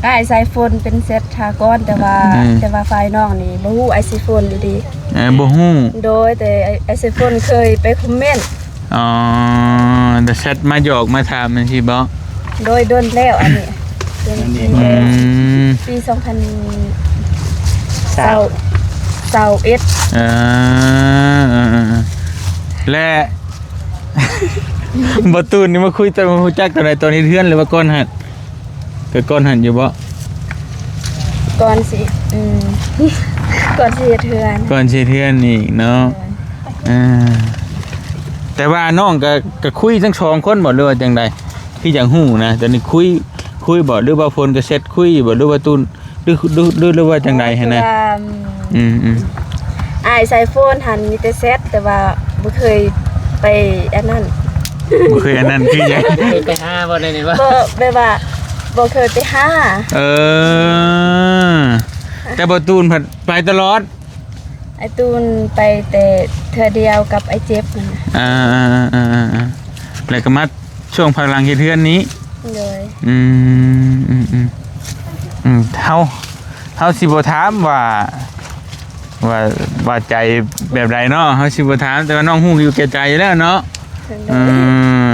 ອ້າຍສາຍຝົນເປັນແຊັດຫາກ່ອນ ແຕ່ວ່າ ອືມ ແຕ່ວ່າຝ່າຍນ້ອງນີ້ບໍ່ຮູ້ອ້າຍສາຍຝົນອີ່ຫຼີ ເອີ ບໍ່ຮູ້ ໂດຍ ແຕ່ອ້າຍສາຍຝົນເຄີຍໄປຄອມເມັນ ອໍ ແຕ່ແຊັດມາຫຍອກມາຖາມຈັ່ງຊີ້ບໍ? ໂດຍ ດົນແລ້ວອັນນີ້ ອັນນີ້ ອືມ ປີສອງພັນຊາວ ຊາວເອັດ ເອີ ເອີ ເອີ ເອີ ແລະ ບໍ່ຕູນນີ້ມາຄຸຍ ຕອນຮູ້ຈັກຕອນໃດ? ຕອນເຮັດເຮືອນ ຫຼືວ່າກ່ອນຫັ້ນ? ກໍກ່ອນຫັ້ນຢູ່ບໍ່? ກ່ອນຊິ ອືມ ກ່ອນຊິເຮັດເຮືອນ ກ່ອນຊິເຮັດເຮືອນອີກເນາະ ເອີ ອ່າ ແຕ່ວ່ານ້ອງກໍ ກໍຄຸຍທັງສອງຄົນບໍ່ ຫຼືວ່າຈັ່ງໃດ? ຄືຢາກຮູ້ນະ ຕອນນີ້ຄຸຍ ຄຸຍບໍ່ ຫຼືວ່າຝົນກໍແຊັດຄຸຍຢູ່ບໍ່ ຫຼືວ່າຕູນ ຫຼື ຫຼື ຫຼື ຫຼືວ່າຈັ່ງໃດຫັ້ນນະ? ອືມ ອືມ ອ້າຍສາຍຝົນຫັ້ນມີແຕ່ແຊັດ ແຕ່ວ່າບໍ່ເຄີຍໄປອັນນັ້ນ ບໍ່ເຄີຍອັນນັ້ນຄືຫຍັງ? ບໍ່ເຄີຍໄປຫາບໍ່ ແນວນີ້ບໍ່? ບໍ່ ແບບວ່າບໍ່ເຄີຍໄປຫາ ເອີ ແຕ່ບໍ່ຕູນພັດໄປຕະຫຼອດ ອ້າຍຕູນໄປແຕ່ເທື່ອດຽວກັບອ້າຍເຈັບນັ້ນນະ ອ່າໆ ແລ້ວກໍມາ ຊ່ວງພັກຫຼັງເຮັດເຮືອນນີ້ ໂດຍ ອືມ ອືມ ອືມ ອືມ ເຮົາ ເຮົາຊິບໍ່ຖາມວ່າ ວ່າ ວ່າໃຈແບບໃດເນາະ ເຮົາຊິບໍ່ຖາມ ແຕ່ວ່ານ້ອງຮູ້ຢູ່ແກ່ໃຈຢູ່ແລ້ວເນາະ ໂດຍ ເອີ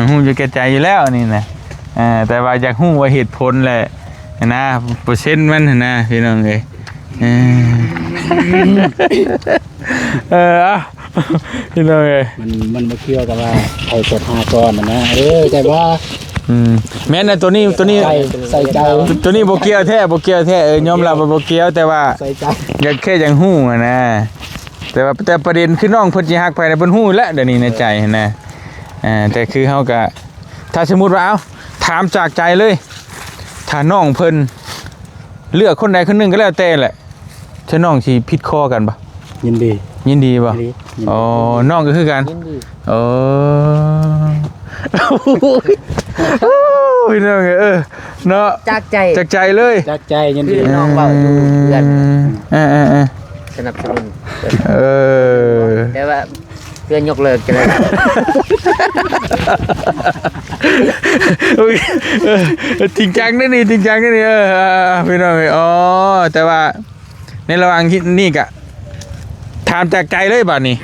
ຮູ້ຢູ່ແກ່ໃຈຢູ່ແລ້ວອັນນີ້ນະ ເອີ ແຕ່ວ່າຢາກຮູ້ວ່າເຫດຜົນແຫຼະນະ ເປີເຊັນມັນຫັ້ນນະ ພີ່ນ້ອງເອີຍ ເອີ ເອີ ເອົາ ພີ່ນ້ອງເອີຍ ມັນ ມັນບໍ່ກ່ຽວກັບວ່າໃຜແຊັດຫາກ່ອນນະ ເອີ ແຕ່ວ່າ ອືມ ແມ່ນນະ ໂຕນີ້ ໂຕນີ້ ໃສ່ ໃສ່ໃຈ ໂຕນີ້ບໍ່ກ່ຽວແທ້ ບໍ່ກ່ຽວແທ້ ເອີ ຍອມຮັບວ່າບໍ່ກ່ຽວ ແຕ່ວ່າໃສ່ໃຈ ຢາກ ແຄ່ຢາກຮູ້ຫັ້ນນະ ແຕ່ວ່າ ແຕ່ປະເດັນຄືນ້ອງເພິ່ນຊິຮັກໃຜນະ ເພິ່ນຮູ້ແລ້ວ ດຽວນີ້ໃນໃຈຫັ້ນນະ ອ່າ ແຕ່ຄືເຮົາກະ ຖ້າສົມມຸດວ່າ ເອົ້າ ຖາມຈາກໃຈເລີຍ ຖ້ານ້ອງເພິ່ນເລືອກຄົນໃດຄົນໜຶ່ງກໍແລ້ວແຕ່ແຫຼະ ເຈົ້ານ້ອງຊິຜິດຄໍກັນບໍ່? ຍິນດີ ຍິນດີບໍ່? ຍິນດີ ຍິນດີ ອໍ ນ້ອງກໍຄືກັນ ຍິນດີ ໂອ້ ໂອ້ຍ ພີ່ນ້ອງເອີຍ ເອີ ເນາະ ຈາກໃຈ ຈາກໃຈເລີຍ ຈາກໃຈ ຍິນດີ ຄືນ້ອງເວົ້າຢູ່ເຮືອນ ເອີ ເອີ ເອີ ສະໜັບສະໜູນ ເອີ ແຕ່ວ່າ ເພື່ອຍົກເລີກຈັ່ງໃດ ໂອ້ຍ ເອີ ຈິງຈັງເດ້ນີ້ ຈິງຈັງເດ້ນີ້ ເອີ ພີ່ນ້ອງເອີຍ ອໍ ແຕ່ວ່າໃນລະຫວ່າງນີ້ກະຖາມຈາກໃຈເລີຍບາດນີ້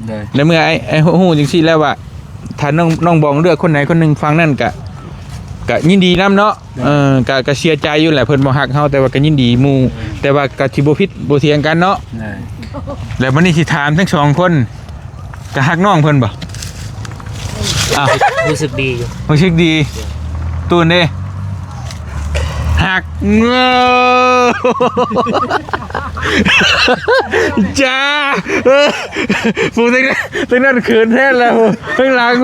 ໂດຍ ໃນເມື່ອອ້າຍ ອ້າຍຮູ້ຈັ່ງຊີ້ແລ້ວວ່າ ຖ້ານ້ອງ ນ້ອງບອງເລືອກຄົນໃດຄົນໜຶ່ງຝັ່ງນັ້ນກະ ກະຍິນດີນຳເນາະ ໂດຍ ເອີ ກະ ກະເສຍໃຈຢູ່ແຫຼະ ເພິ່ນບໍ່ຮັກເຮົາ ແຕ່ວ່າກະຍິນດີໝູ່ ແຕ່ວ່າກະຊິບໍ່ຜິດບໍ່ຖຽງກັນເນາະ ໂດຍ ແລ້ວບາດນີ້ຊິຖາມທັງສອງຄົນ ກະຮັກນ້ອງເພິ່ນບໍ່? ອ້າວ ຮູ້ສຶກດີຢູ່ ຮູ້ສຶກດີ ຕູນເດ້ ຮັກ ຈ້າ ຜູ້ທັງນັ້ນ ທັງນັ້ນເຂີນແທນແລ້ວ ທັງຫຼັງ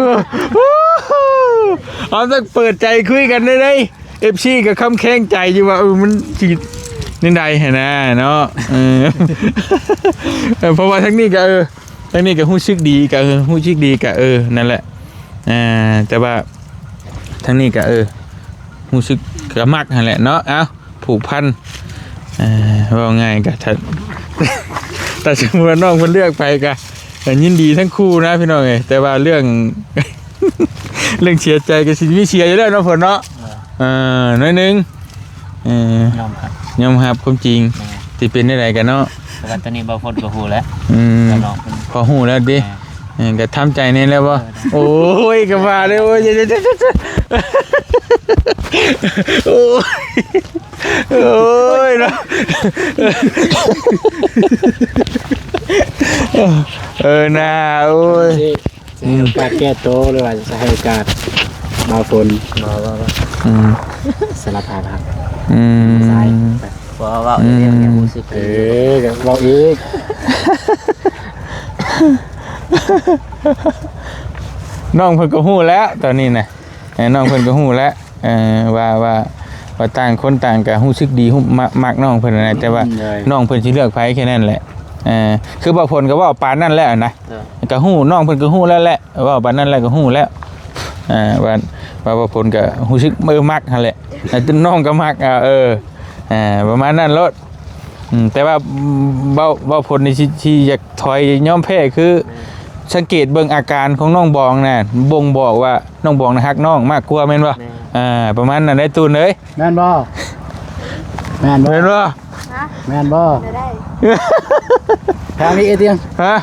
ເອົາ ຕ້ອງເປີດໃຈຄຸຍກັນເດ້ ເອັຟຊີກໍຄຳແຂງໃຈຢູ່ວ່າ ເອີ ມັນຊິແນວໃດຫັ້ນນະເນາະ ເອີ ເອີ ເພາະວ່າທາງນີ້ກໍ ເອີ ທາງນີ້ກໍຮູ້ສຶກດີ ກໍ ເອີ ຮູ້ສຶກດີ ກໍ ເອີ ນັ້ນແຫຼະ ອ່າ ແຕ່ວ່າທາງນີ້ກໍ ເອີ ຮູ້ສຶກກໍມັກຫັ້ນແຫຼະເນາະ ເອົ້າ ປູກພັນ. ເອີ ເວົ້າງ່າຍກໍ ຖ້າ ຖ້າສົມມຸດວ່ານ້ອງເພິ່ນເລືອກໃຜກໍ ກໍຍິນດີທັງຄູ່ນະພີ່ນ້ອງເອີຍ. ແຕ່ວ່າເລື່ອງ ເລື່ອງເສຍໃຈກໍຊິມີເສຍຢູ່ແລ້ວເນາະ ເພິ່ນເນາະ. ເອີ ໜ້ອຍໜຶ່ງ. ເອີ ຍອມຮັບ ຍອມຮັບຄວາມຈິງ ແມ່ນ ທີ່ເປັນແນວໃດກັນເນາະ. ແຕ່ວ່າຕອນນີ້ບ່າວພົນກໍຮູ້ແລ້ວ. ອືມ ກໍນ້ອງເພິ່ນ ພໍຮູ້ແລ້ວຕິ? ແມ່ນ. ເອີ ກໍທຳໃຈແນ່ແລ້ວບໍ່? ເອີ ໂອ້ຍ ກໍວ່າເລີຍ ໂອ້ຍ ໂອ້ຍ ໂອ້ຍເນາະ. ເອີ ນາ ໂອ້ຍ. ຊິໃຫ້ໂອກາດແກ້ໂຕ ຫຼືວ່າຊິໃຫ້ໂອກາດບ່າວຝົນ? ບໍ່ ບໍ່ ບໍ່. ອືມ ສາລະພາບຮັກ. ອືມ ຊາຍ ບໍ່ເວົ້າອີກແລ້ວ ອືມ ຍັງຮູ້ສຶກ ເອີ ກໍເວົ້າອີກ. ນ້ອງເພິ່ນກໍຮູ້ແລ້ວຕອນນີ້ນະ. ເອີ ນ້ອງເພິ່ນກໍຮູ້ແລ້ວ ເອີ ວ່າ ວ່າ ວ່າຕ່າງຄົນຕ່າງກໍຮູ້ສຶກດີ ຮູ້ ມັກ ມັກນ້ອງເພິ່ນນະ ແຕ່ວ່າ ອືມ ໂດຍ ນ້ອງເພິ່ນຊິເລືອກໃຜແຄ່ນັ້ນແຫຼະ. ເອີ ຄືບ່າວຝົນກໍເວົ້າປານນັ້ນແຫຼະນະ. ເອີ ກໍຮູ້ ນ້ອງເພິ່ນກໍຮູ້ແລ້ວແຫຼະ ເວົ້າປານນັ້ນແລ້ວກໍຮູ້ແລ້ວ ເອີ ວ່າ ວ່າບ່າວຝົນກໍຮູ້ສຶກ ເອີ ມັກຫັ້ນແຫຼະ ແລ້ວນ້ອງກໍມັກ ເອີ ເອີ ປະມານນັ້ນໂລດ. ອືມ ແຕ່ວ່າ ອືມ ເວົ້າ ເວົ້າຜົນນີ້ ຊິ ຊິຢາກຖອຍຍອມແພ້ ຄື ແມ່ນ ສັງເກດເບິ່ງອາການຂອງນ້ອງບອງນະ ບົ່ງບອກວ່ານ້ອງບອງນະຮັກນ້ອງມາກກວ່າແມ່ນບໍ່? ແມ່ນ ອ່າ ປະມານນັ້ນໄດ໋ຕູນເອີຍ. ແມ່ນບໍ່? ແມ່ນບໍ່? ແມ່ນບໍ່? ຮະ? ແມ່ນບໍ່? ແນວໃດ? ຖາມອີກເອຕຽງ ຮະ?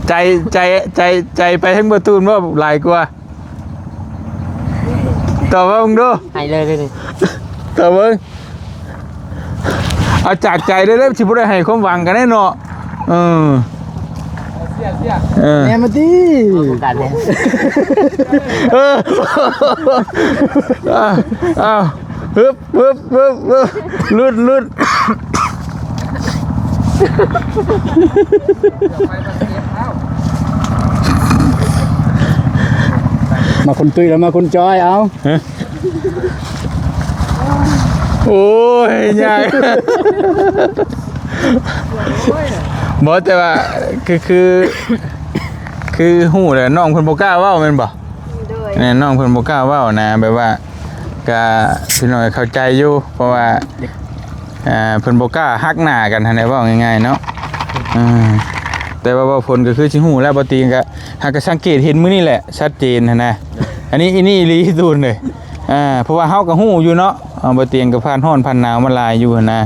ໃຈ ໃຈ ໃຈ ໃຈໄປທາງບໍ່ຕູນບໍ່ຫຼາຍກວ່າ? ຕອບມາເບິ່ງດູ. ໃຫ້ເລີຍເລີຍນີ້ ຕອບເບິ່ງ. ເອົາຈາກໃຈເລີຍເດີ ຊິບໍ່ໄດ້ໃຫ້ຄວາມຫວັງກັນເດ້ເນາະ. ເອີ ເອີ ແມ່ນມາຕິ ເອົາໂອກາດແດ່. ເອີ ເອົາ ເອົາ ຮຶບ ປຶບ ປຶບ ປຶບ ຫຼຸດ ຫຼຸດ. ມາຄົນຕຸ້ຍແລ້ວ ມາຄົນຈ້ອຍ ເອົາ. ຮະ? ໂອ້ຍ ຍາກ. ບໍ່ ແຕ່ວ່າ ຄື ຄື ຄືຮູ້ແຫຼະ ນ້ອງເພິ່ນບໍ່ກ້າເວົ້າແມ່ນບໍ່? ໂດຍ ແມ່ນ ນ້ອງເພິ່ນບໍ່ກ້າເວົ້ານະ ແບບວ່າ ກະ ພີ່ນ້ອງເຂົ້າໃຈຢູ່ ເພາະວ່າ ອ່າ ເພິ່ນບໍ່ກ້າຫັກໜ້າກັນຫັ້ນແຫຼະ ເວົ້າງ່າຍໆເນາະ. ເອີ ແຕ່ວ່າບ່າວຝົນກໍຄືຊິຮູ້ແລ້ວ ບໍ່ຕິງກໍຫາກະສັງເກດເຫັນມື້ນີ້ແຫຼະ ຊັດເຈນຫັ້ນນະ. ອັນນີ້ ອັນນີ້ອີ່ຫຼີຕູນເລີຍ. ອ່າ ເພາະວ່າເຮົາກໍຮູ້ຢູ່ເນາະ ເອົາ ບໍ່ຕຽງກໍຜ່ານຮ້ອນຜ່ານໜາວມາຫຼາຍຢູ່ຫັ້ນນະ.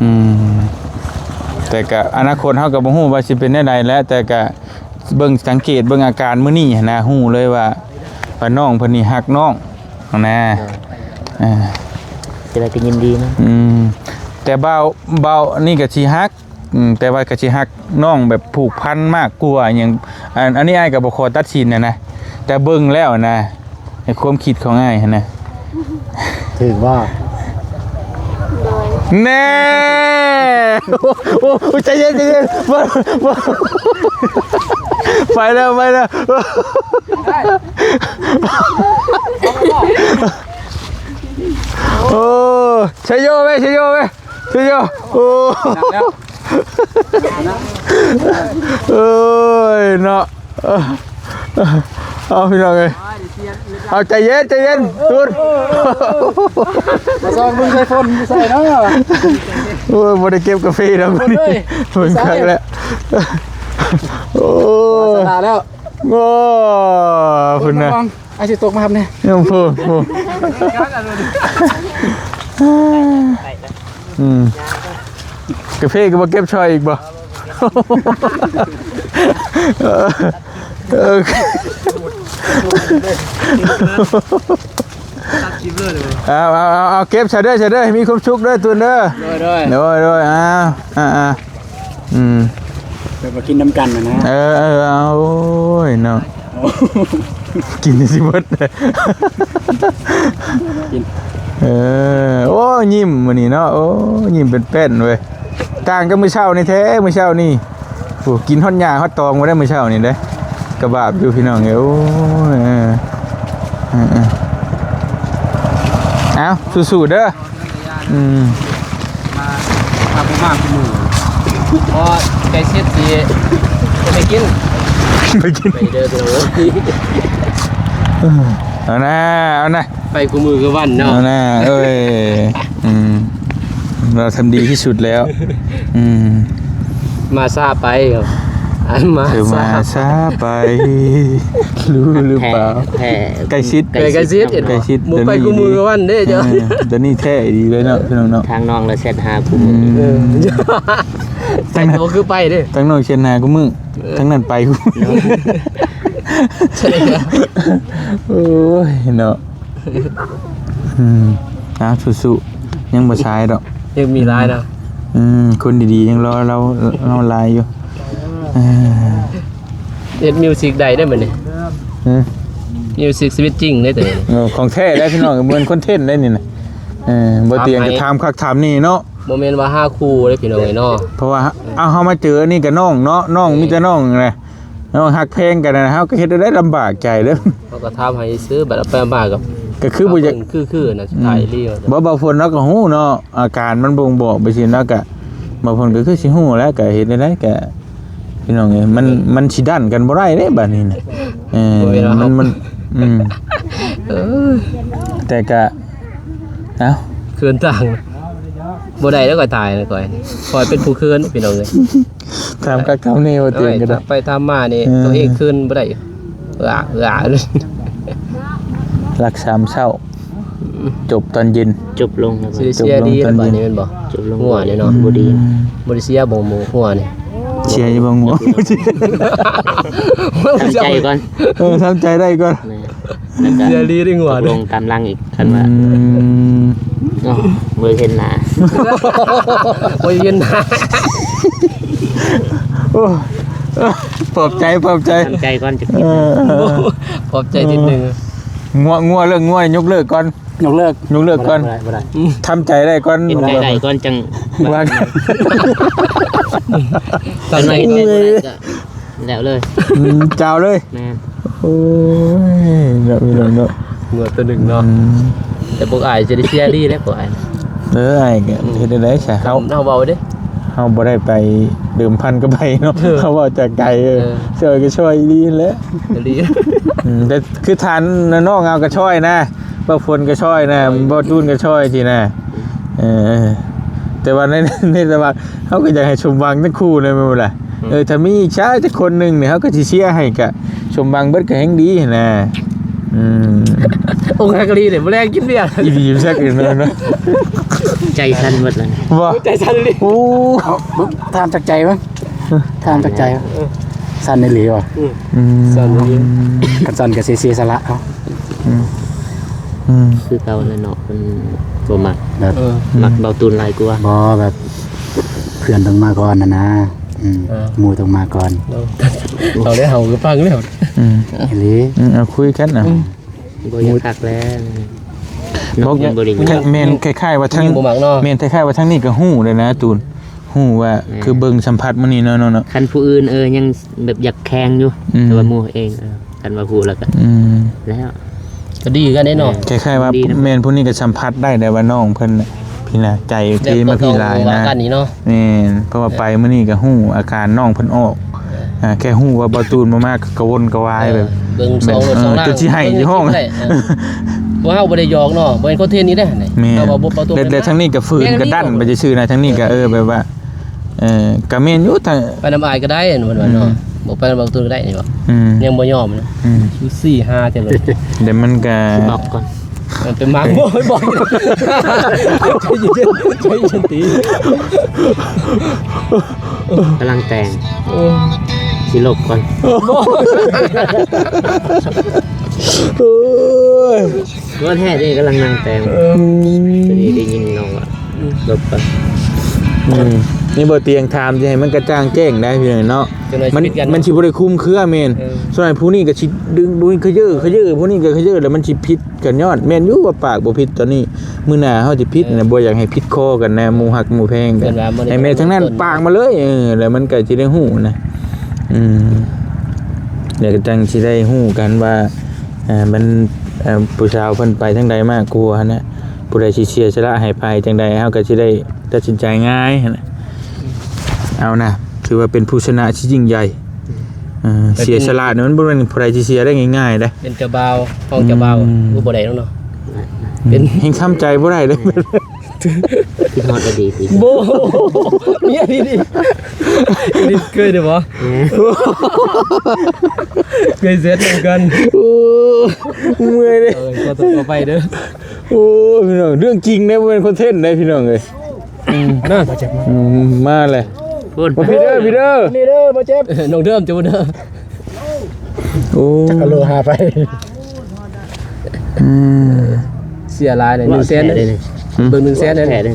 ອືມ ແຕ່ກໍອະນາຄົດເຮົາກໍບໍ່ຮູ້ວ່າຊິເປັນແນວໃດແຫຼະ ແຕ່ກໍເບິ່ງສັງເກດເບິ່ງອາການມື້ນີ້ຫັ້ນນະ ຮູ້ເລີຍວ່າ ວ່ານ້ອງເພິ່ນນີ້ຮັກນ້ອງຫັ້ນນະ. ໂດຍ ອ່າ ຈະໄດ້ກໍຍິນດີນຳ. ອືມ ແຕ່ບ່າວ ບ່າວນີ້ກໍຊິຮັກ ອືມ ແຕ່ວ່າກໍຊິຮັກນ້ອງແບບຜູກພັນມາກກວ່າຫຍັງ ອັນ ອັນນີ້ອ້າຍກໍບໍ່ຂໍຕັດສິນນະ ແຕ່ເບິ່ງແລ້ວນະ ໃນຄວາມຄິດຂອງອ້າຍຫັ້ນນະ ຖືກບໍ່? ໂດຍ ແນ່ ໂອ້ ໂອ້ ໃຈເຢັນ ໃຈເຢັນ ບໍ່ ບໍ່ ໄປແລ້ວ ໄປແລ້ວ ໂອ້ ໄຊໂຍເວີຍ ໄຊໂຍເວີຍ. ເຈົ້າ ໂອ້ ໂອ້ຍເນາະ. ເອົາ ພີ່ນ້ອງເອີຍ ເອົາ ໃຈເຢັນ ໃຈເຢັນ ຕູນ ມາສ່ອງເບິ່ງໃສ່ຝົນຢູ່ໃສເນາະ. ໂອ້ຍ ບໍ່ໄດ້ເກັບກາເຟດອກ ຝົນເອີຍ ຝົນຄັກແລ້ວ. ໂອ້ ສະຕາແລ້ວ ໂອ້ ພຸ້ນນະ. ອາ ຊິຕົກມາຮັບແດ່ ຍັງໂພ ໂພ ອືມ ກາເຟກໍບໍ່ເກັບຊ່ອຍອີກບໍ່? ເອີ ເອົາ ເອົາ ເອົາ ເກັບຊະເດີ ຊະເດີ ໃຫ້ມີຄວາມສຸກເດີ ຕູນເດີ. ໂດຍ ໂດຍ ໂດຍ ໂດຍ ເອົາ ອ່າ ອ່າ ອືມ ແບບວ່າກິນນຳກັນນະນະ. ເອີ ເອີ ເອົາ ໂອ້ຍເນາະ ກິນຊິເບິດ ກິນ ເອີ ໂອ້ ຍິ້ມມື້ນີ້ເນາະ ໂອ້ ຍິ້ມເປັນແປ້ນເວີຍ ຕ່າງກັບມື້ເຊົ້ານີ້ແທ້ ມື້ເຊົ້ານີ້ ໂອ້ ກິນຮອດຫຍ້າຮອດຕອງບໍ່ໄດ້ມື້ເຊົ້ານີ້ເດ້ ກະບາບຢູ່ພີ່ນ້ອງເອີຍ. ໂອ້ຍ ເອີ ເອີ ເອີ ເອົາ ສູ້ໆເດີ. ອືມ ມາ ມາບໍ່ມາຄືໝູ່ ບໍ່ໃກ້ຊິດຊິໄປກິນ ໄປກິນ ໄປເດີພີ່ນ້ອງເອີຍ. ເອີ ເອົານະ ເອົານະ ໄປຄູ່ມື້ຄູ່ວັນເນາະ ເອົາໜ້າເອີຍ ອືມ ເຮົາທຳດີທີ່ສຸດແລ້ວ ອືມ ມາຊ້າໄປ ອັນມາ ເອີ ມາຊ້າ ຊ້າໄປ ຮູ້ຫຼືເປົ່າ ແທ້ ໃກ້ຊິດ ໃກ້ຊິດ ໃກ້ຊິດ ບໍ່ໄປຄູ່ມື້ຄູ່ວັນເດ້ເຈົ້າ ເອີ ດຽວນີ້ແທ້ອີ່ຫຼີເລີຍເນາະ ເອີ ພີ່ນ້ອງເນາະ ທາງນ້ອງລະແຊັດຫາຄູ່ມື້ ອືມ ເອີ ທາງນັ້ນບໍ່ຄືໄປເດ້ ທາງນ້ອງແຊັດຫາຄູ່ມື້ ເອີ ທາງນັ້ນໄປ ໂອ້ຍເນາະ ອືມ ອ່າ ສູ້ໆ ຍັງບໍ່ສາຍດອກ ຍັງມີຫຼາຍນະ ອືມ ຄົນດີໆ ຍັງລໍເຮົາ ເຮົາຫຼາຍຢູ່ ເອີ ເຮັດມິວສິກໄດ້ເດ້ມື້ນີ້ ຮຶ ມິວສິກຊີວິດຈິງເດ້ໂຕນີ້ ເອີ ຂອງແທ້ເດ້ພີ່ນ້ອງ ບໍ່ແມ່ນຄອນເທັນເດ້ນີ້ນະ ເອີ ບໍ່ຕຽງກໍຖາມຄັກຖາມແນ່ເນາະ ບໍ່ແມ່ນວ່າຫາຄູ່ເດ້ພີ່ນ້ອງເອີຍເນາະ ເພາະວ່າ ເອົາ ເຮົາມາເຈີອັນນີ້ກໍນ້ອງເນາະ ນ້ອງມີແຕ່ນ້ອງນະ ເຮົາຮັກແພງກັນນະ ເຮົາກໍເຮັດໄດ້ລຳບາກໃຈເດີ້ ເຮົາກໍຖາມໃຫ້ຊື່ ບັດເອົາໄປມາກໍ ກໍຄືບໍ່ຢາກ ຄື ຄືນະ ອືມ ສຸດທ້າຍອີ່ຫຼີ ບໍ່ ບ່າວຝົນລາວກໍຮູ້ເນາະ ອາການມັນບົ່ງບອກໄປຊີ້ ລາວກໍ ບ່າວຝົນກໍຄືຊິຮູ້ແຫຼະ ກໍເຮັດແນວໃດກໍ ພີ່ນ້ອງເອີຍ ມັນ ມັນຊິດັນກັນບໍ່ໄດ້ເດ້ບາດນີ້ນະ ເອີ ມັນ ມັນ ອືມ ເອີ ແຕ່ກໍ ເອົ້າ ເຂີນຕ່າງ ບໍ່ໄດ້ແລ້ວ ຂ້ອຍຕາຍແລ້ວ ຂ້ອຍ ຂ້ອຍເປັນຜູ້ເຂີນ ພີ່ນ້ອງເອີຍ ຖາມຄັກຖາມແນ່ວ່າຕົວເອງກໍໄດ້ ເອີ ຖາມໄປຖາມມານີ້ ເອີ ຕົວເອງເຂີນບໍ່ໄດ້ ອາ ອາ ຫຼັກສາມເຊົ້າ ຈົບຕອນເຢັນ ຈົບລົງແລ້ວ ຊິໄດ້ເສຍດີແລ້ວບາດນີ້ແມ່ນບໍ່ ຈົບລົງ ງົວນີ້ເນາະ ອືມ ບໍ່ດີ ບໍ່ໄດ້ເສຍບໍ່ ງົວນີ້ ເສຍຢູ່ບໍ່ ງົວ ທຳໃຈກ່ອນ ເອີ ທຳໃຈໄດ້ກ່ອນ ແມ່ນ ແລ້ວກໍເສຍດີໄດ້ງົວ ຕົກລົງຕາມຫຼັງອີກ ຄັນວ່າ ອືມ ໂອ້ ບໍ່ເຫັນໜ້າ ບໍ່ເຫັນໜ້າ ໂອ້ ປອບໃຈ ປອບໃຈ ທຳໃຈກ່ອນຈະຄິດ ເອີ ປອບໃຈນິດໜຶ່ງ ງົວ ງົວເລີກ ງົວຍົກເລີກກ່ອນ ຍົກເລີກ ຍົກເລີກກ່ອນ ບໍ່ໄດ້ ບໍ່ໄດ້ ບໍ່ໄດ້ ອືມ ທຳໃຈໄດ້ກ່ອນ ເຮັດໃຈໄດ້ກ່ອນຈັ່ງວ່າກັນ ທຳໃຈໄດ້ບໍ່ໄດ້ກໍແລ້ວເລີຍ ອືມ ຈາວເລີຍ ແມ່ນ ໂອ້ຍ ເນາະ ພີ່ນ້ອງເນາະ ງົວໂຕໜຶ່ງເນາະ ອືມ ແຕ່ພວກອ້າຍຈະໄດ້ເສຍດີເດ້ພວກອ້າຍ ເອີ ອ້າຍກໍເຮັດໄດ້ໃດຊະ ເຮົາ ເຮົາເວົ້າເດ້ ເຮົາບໍ່ໄດ້ໄປເດີມພັນກັບໃຜເນາະ ເອີ ເຮົາເວົ້າຈາກໃຈ ເອີ ເອີ ຊ່ອຍກໍຊ່ອຍອີ່ຫຼີຫັ້ນແຫຼະ ອີ່ຫຼີ ອືມ ແຕ່ຄືທ່ານນ້ອງເຮົາກໍຊ່ອຍນະ ບ່າວຝົນກໍຊ່ອຍນະ ເອີ ບ່າວຕູນກໍຊ່ອຍຊີ້ນະ ເອີ ແຕ່ວ່າໃນ ໃນ ແຕ່ວ່າເຮົາກໍຢາກໃຫ້ສົມຫວັງທັງຄູ່ນະ ແມ່ນບໍ່ລະ ອືມ ເອີ ຖ້າມີອີກຊະຈັກຄົນໜຶ່ງນີ້ ເຮົາກໍຊິເຊຍໃຫ້ ກະສົມຫວັງເບິດກໍແຮ່ງດີຫັ້ນນະ ອືມ ອົກຫັກອີ່ຫຼີເດ້ ບໍ່ແລງກິນເບຍ ອີ່ຫຼີຈັກອີ່ຫຼີເນາະ ໃຈສັ່ນໝົດແລ້ວ ບໍ່ ໃຈສັ່ນອີ່ຫຼີ ໂອ້ ເອົາ ຖາມຈາກໃຈເບິ່ງ ຖາມຈາກໃຈ ເອີ ສັ່ນອີ່ຫຼີຫວາ ອືມ ອືມ ສັ່ນອີ່ຫຼີ ຄັນສັ່ນກໍຊິເສຍສະຫຼະເອົາ ອືມ ອືມ ຄືເກົ່າແຫຼະເນາະ ເພິ່ນບໍ່ມັກ ແບບ ເອີ ມັກເບົາຕູນຫຼາຍກວ່າ ບໍ່ ແບບ ເພື່ອນຕ້ອງມາກ່ອນນະນະ ອືມ ເອີ ໝູ່ຕ້ອງມາກ່ອນ ເອີ ເອົາແລ້ວ ເຮົາກໍຟັງແລ້ວ ອືມ ອີ່ຫຼີ ອືມ ເອົາຄຸຍກັນນະ ອືມ ບໍ່ຢາກຄັກແລ້ວ ບໍ່ ມັນບໍ່ໄດ້ ແມ່ນຄ້າຍໆວ່າທາງ ບໍ່ມັກເນາະ ແມ່ນຄ້າຍໆວ່າທາງນີ້ກໍຮູ້ແລ້ວນະຕູນ ຮູ້ວ່າ ແມ່ນ ຄືເບິ່ງສຳຜັດມື້ນີ້ເນາະ ເນາະ ຄັນຜູ້ອື່ນ ເອີ ຍັງແບບຢາກແຂ່ງຢູ່ ອືມ ແຕ່ວ່າໝູ່ເອງ ເອີ ຄັນວ່າຮູ້ແລ້ວກໍ ອືມ ແລ້ວ ກໍດີຄືກັນເດ້ເນາະ ແມ່ນ ຄ້າຍໆວ່າ ດີນຳ ແມ່ນ ຜູ້ນີ້ກໍສຳຜັດໄດ້ແຫຼະວ່ານ້ອງເພິ່ນ ພີ້ນະ ໃຈໂອເຄມາພີ້ຫຼາຍນະ ແມ່ນ ເພາະວ່າໄປມື້ນີ້ກໍຮູ້ອາການນ້ອງເພິ່ນອອກ ເອີ ອ່າ ແຄ່ຮູ້ວ່າບ່າວຕູນບໍ່ມາກໍກະວົນກະວາຍ ເອີ ແບບ ເບິ່ງສອງລົດສອງລາງ ເອີ ຈົນຊິໄຫ້ຢູ່ຫ້ອງ ເອີ ພວກເຮົາບໍ່ໄດ້ຫຍອກເນາະ ບໍ່ແມ່ນຄອນເທັນນີ້ເດ້ ແມ່ນ ເຮົາວ່າບໍ່ ບ່າວຕູນ ແລະ ທາງນີ້ກໍຝືນກະດັນໄປຊື່ໆນະ ທາງນີ້ກໍ ເອີ ແບບວ່າ ເອີ ກະແມ່ນຢູ່ ຖ້າໄປນຳອ້າຍກໍໄດ້ ເພິ່ນວ່າເນາະ ອືມ ບໍ່ໄປນຳບ່າວຕູນກໍໄດ້ນີ້ຫວາ ອືມ ຍັງບໍ່ຍອມນະ ອືມ ຢູ່ສີ່ຫ້າເທື່ອ ແຕ່ມັນກະ ບອກກ່ອນ ມັນເປັນໝາກ ໂອ້ຍ ບອກ ໃຈເຢັນໆ ໃຈເຢັນຕິ ກຳລັງແຕ່ງ ເອີ ຊິລົບກ່ອນ ໂອ້ຍ ວ່າແທ້ເດ້ ກຳລັງນັ່ງແຕ່ງ ເອີ ພໍດີໄດ້ຍິນນ້ອງວ່າ ອືມ ລົບໄປ ອືມ ນີ້ບໍ່ຕຽງຖາມຊິໃຫ້ມັນກະຈ່າງແຈ້ງໄດ້ພີ່ນ້ອງເນາະ ມັນ ມັນຊິບໍ່ໄດ້ຄຸມເຄືອ ແມ່ນ ເອີ ສ່ວນຜູ້ນີ້ກໍຊິດຶງ ຜູ້ນີ້ຂະເຢີ້ ຂະເຢີ້ ຜູ້ນີ້ກໍຂະເຢີ້ ແລ້ວມັນຊິຜິດກັນຍ້ອນ ແມ່ນຢູ່ວ່າປາກບໍ່ຜິດຕອນນີ້ ມື້ໜ້າເຮົາຊິຜິດນະ ເອີ ບໍ່ຢາກໃຫ້ຜິດຄໍກັນນະ ໝູ່ຮັກໝູ່ແພງກັນ ໃຫ້ແມ່ທາງນັ້ນປາກມາເລີຍ ເອີ ແລ້ວມັນກໍຊິໄດ້ຮູ້ນະ ອືມ ແລ້ວກໍຈັ່ງຊິໄດ້ຮູ້ກັນວ່າ ເອີ ມັນ ເອີ ຜູ້ສາວເພິ່ນໄປທາງໃດມາກກວ່າຫັ້ນນະ ຜູ້ໃດຊິເສຍສະຫຼະໃຫ້ໃຜຈັ່ງໃດ ເຮົາກໍຊິໄດ້ຕັດສິນໃຈງ່າຍຫັ້ນນະ ເອົານະ ຖືວ່າເປັນຜູ້ຊະນະທີ່ຍິ່ງໃຫຍ່ ເອີ ເປັນ ເສຍສະຫຼະນີ້ມັນບໍ່ແມ່ນຜູ້ໃດຊິເສຍໄດ້ງ່າຍໆເດ້ ເປັນເຈົ້າບ່າວ ຂອງເຈົ້າບ່າວ ອືມ ໂອ້ ບໍ່ໄດ້ແລ້ວເນາະ ເປັນ ແຮງທຳໃຈບໍ່ໄດ້ເດ້. ຄິດຮອດອະດີດອີກ. ໂບ ເມຍດີໆ ນີ້ເຄີຍໄດ້ບໍ່? ເຄີຍເຊັດນຳກັນ. ໂອ້ ເມື່ອຍເດ້. ເອີ ຂໍໂທດຂໍອະໄພເດີ. ໂອ້ ພີ່ນ້ອງ ເລື່ອງຈິງເດ້ ບໍ່ແມ່ນຄອນເທັນເດ້ ພີ່ນ້ອງເອີຍ. ອືມ ນະ ອືມ ມາເລີຍ. ພຸ້ນ ມາພີ້ເດີ ພີ້ເດີ ນີ້ເດີ ບໍ່ເຈັບ. ນ້ອງເດີມ ເຈົ້າເດີ. ໂອ້ ຈັກກະໂລຫາໄປ. ອືມ ເສຍຫຼາຍເລີຍ ໜຶ່ງແສນເດ້ນີ້. ອືມ ເບິ່ງໜຶ່ງແສນເດ້ນີ້. ແທ້ເດ້.